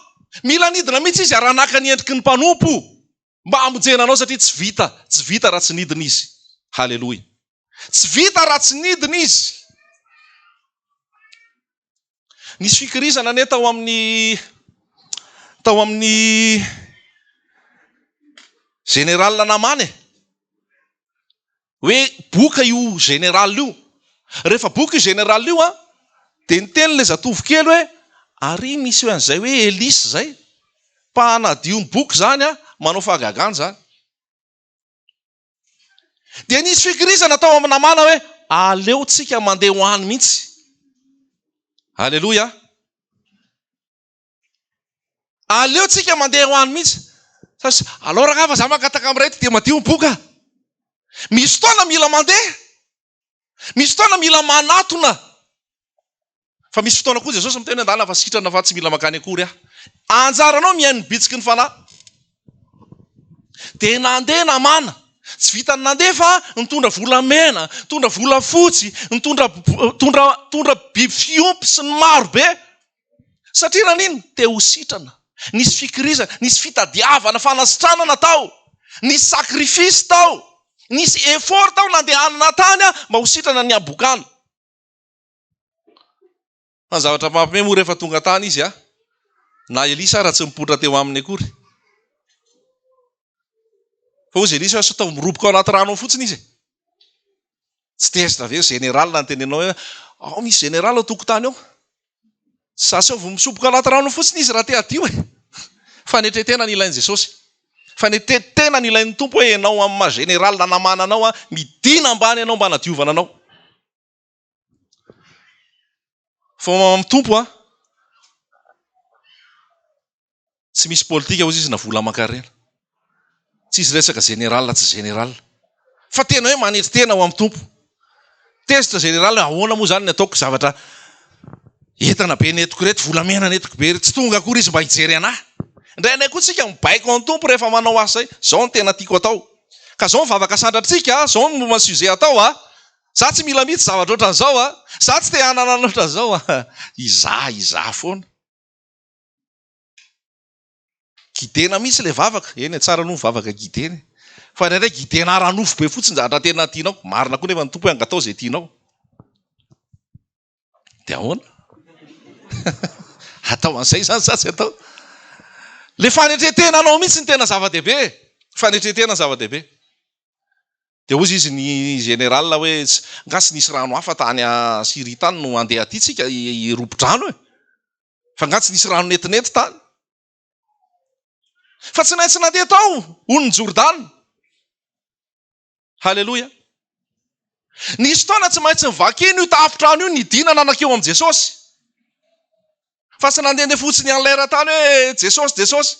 Mila nidina mihitsy izy ary naka ny endriky ny mpanompo mba hamonjena anao satria tsy vita, tsy vita raha tsy nidina izy. Haleloia. Tsy vita raha tsy nidina izy. Nisy fikirizana anie tao amin'ny tao amin'ny général Namana e. Hoe boka io général io. Rehefa boka io général io an, dia niteny ilay zatovo kely hoe ary misy hoe an'izay hoe Elisa izay, mpanadio ny boka izany an, manao fahagagana izany. Dia nisy fikirizana tao amin'ny namana hoe aleo tsika mandeha ho any mihitsy. Aleloia. Aleo tsika mandeha ho any mihitsy. Sasy, alao rangahy fa za mangataka amin'ireto dia madio ny boka. Misy fotoana mila mandeha. Misy fotoana mila manatona. Fa misy fotoana koa Jesosy miteny hoe ndana fa sitrana fa tsy mila mankany akory aho. Anjaranao mihaino ny bitsiky ny fanahy. Dia nandeha namana. Tsy vitan'ny nandeha fa nitondra volamena, nitondra volafotsy, nitondra nitondra nitondra biby fiompy sy ny maro be. Satria naninona? Te ho sitrana. Nisy fikirizana, nisy fitadiavana fanasitranana tao. Nisy sacrifice tao. Nisy effort tao nandehanana tany mba ho sitrana ny habokana. Fa ny zavatra mampime moa rehefa tonga tany izy a, na Elisa ara tsy nipoitra teo aminy akory. Fa hozy Elisa hoe sao miroboka ao anaty rano ao fotsiny izy e. Tsy tezitra ve général nitenenao hoe ao misy général ao tokotany ao. Tsy asaivo misoboka anaty rano fotsiny izy raha te hadio e. Fanetretena ny ilain'i Jesosy. Fanetretena ny ilain'ny Tompo hoe ianao amin'ny maha général namana anao a, midina ambany ianao mba hanadiovana anao. Fa amin'ny Tompo a, Tsy misy politika hozy izy na vola aman-karena. Tsisy resaka général tsy général. Fa tena hoe manetry tena ho amin'ny Tompo. Tezitra général hoe ahoana moa izany ny ataoko zavatra entana be nentiko ireto, volamena nentiko be ireto, tsy tonga akory izy mba hijery anah. Indraindray koa tsika mibaiko an'ny Tompo rehefa manao asa izay, zao no tena tiako atao. Ka zao ny vavaka sandratrika, zao no momba ny sujet atao a. Za tsy mila mihitsy zavatra ohatran'izao a. Za tsy te hanana ohatran'izao a. Izaho, izaho foana. Guidena mihitsy ilay vavaka. Eny e, tsara aloha ny vavaka guidena e. Fa indraindray guidena ara-nofo be fotsiny zavatra tena tianao. Marina koa nefa ny Tompo hoe angatao izay tianao. Dia ahoana? Atao an'izay izany sa tsy atao? Ilay fanetren-tena anao mihitsy no tena zava-dehibe e. Fanetren-tena zava-dehibe. Dia hozy izy ny général hoe nga tsy nisy rano hafa tany Syrie tany no handeha aty tsika hirobo-drano e. Fa nga tsy nisy rano nentinenty tany? Fa tsy naintsy nandeha tao onin'i Jordana. Haleloia. Nisy fotoana tsy maintsy nivakina io tafontrano io nidinana nankeo amin'i Jesosy. Fa tsy nandehandeha fotsiny en l'air tany hoe Jesosy, Jesosy.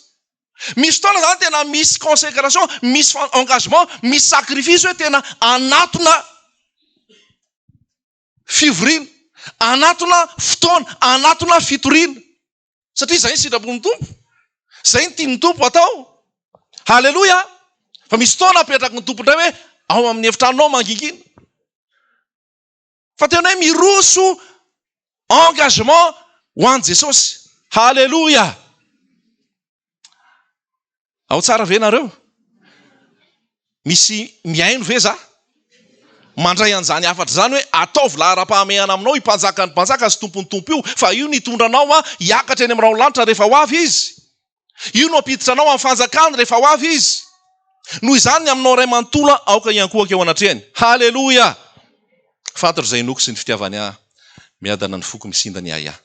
Misy fotoana zany tena misy consécration, misy engagement, misy sacrifice hoe tena anatona fivoriana, anatona fotoana, anatona fitoriana. Satria izay ny sitrapon'ny Tompo. Izay ny tian'ny Tompo atao. Haleloia! Fa misy fotoana apetraky ny Tompo indray hoe ao amin'ny efitranonao mangingina. Fa tena hoe miroso engagement ho an'i Jesosy. Haleloia! Ao tsara ve nareo? Misy mihaino ve za? Mandray an'izany hafatra izany hoe ataovy laharam-pahamehana aminao io mpanjakan'ny mpanjaka sy tompon'ny tompo io fa io no hitondra anao an hiakatra eny amin'ny rahon'ny lanitra rehefa ho avy izy. Io no hampiditra anao amin'ny fanjakany rehefa ho avy izy. Noho izany ny aminao ray manontolo aoka hiankohoka eo anatrehany. Haleloia! Fantatro izay inoako sy ny fitiavany ahy. Miadana ny foko misinda ny ahiahy.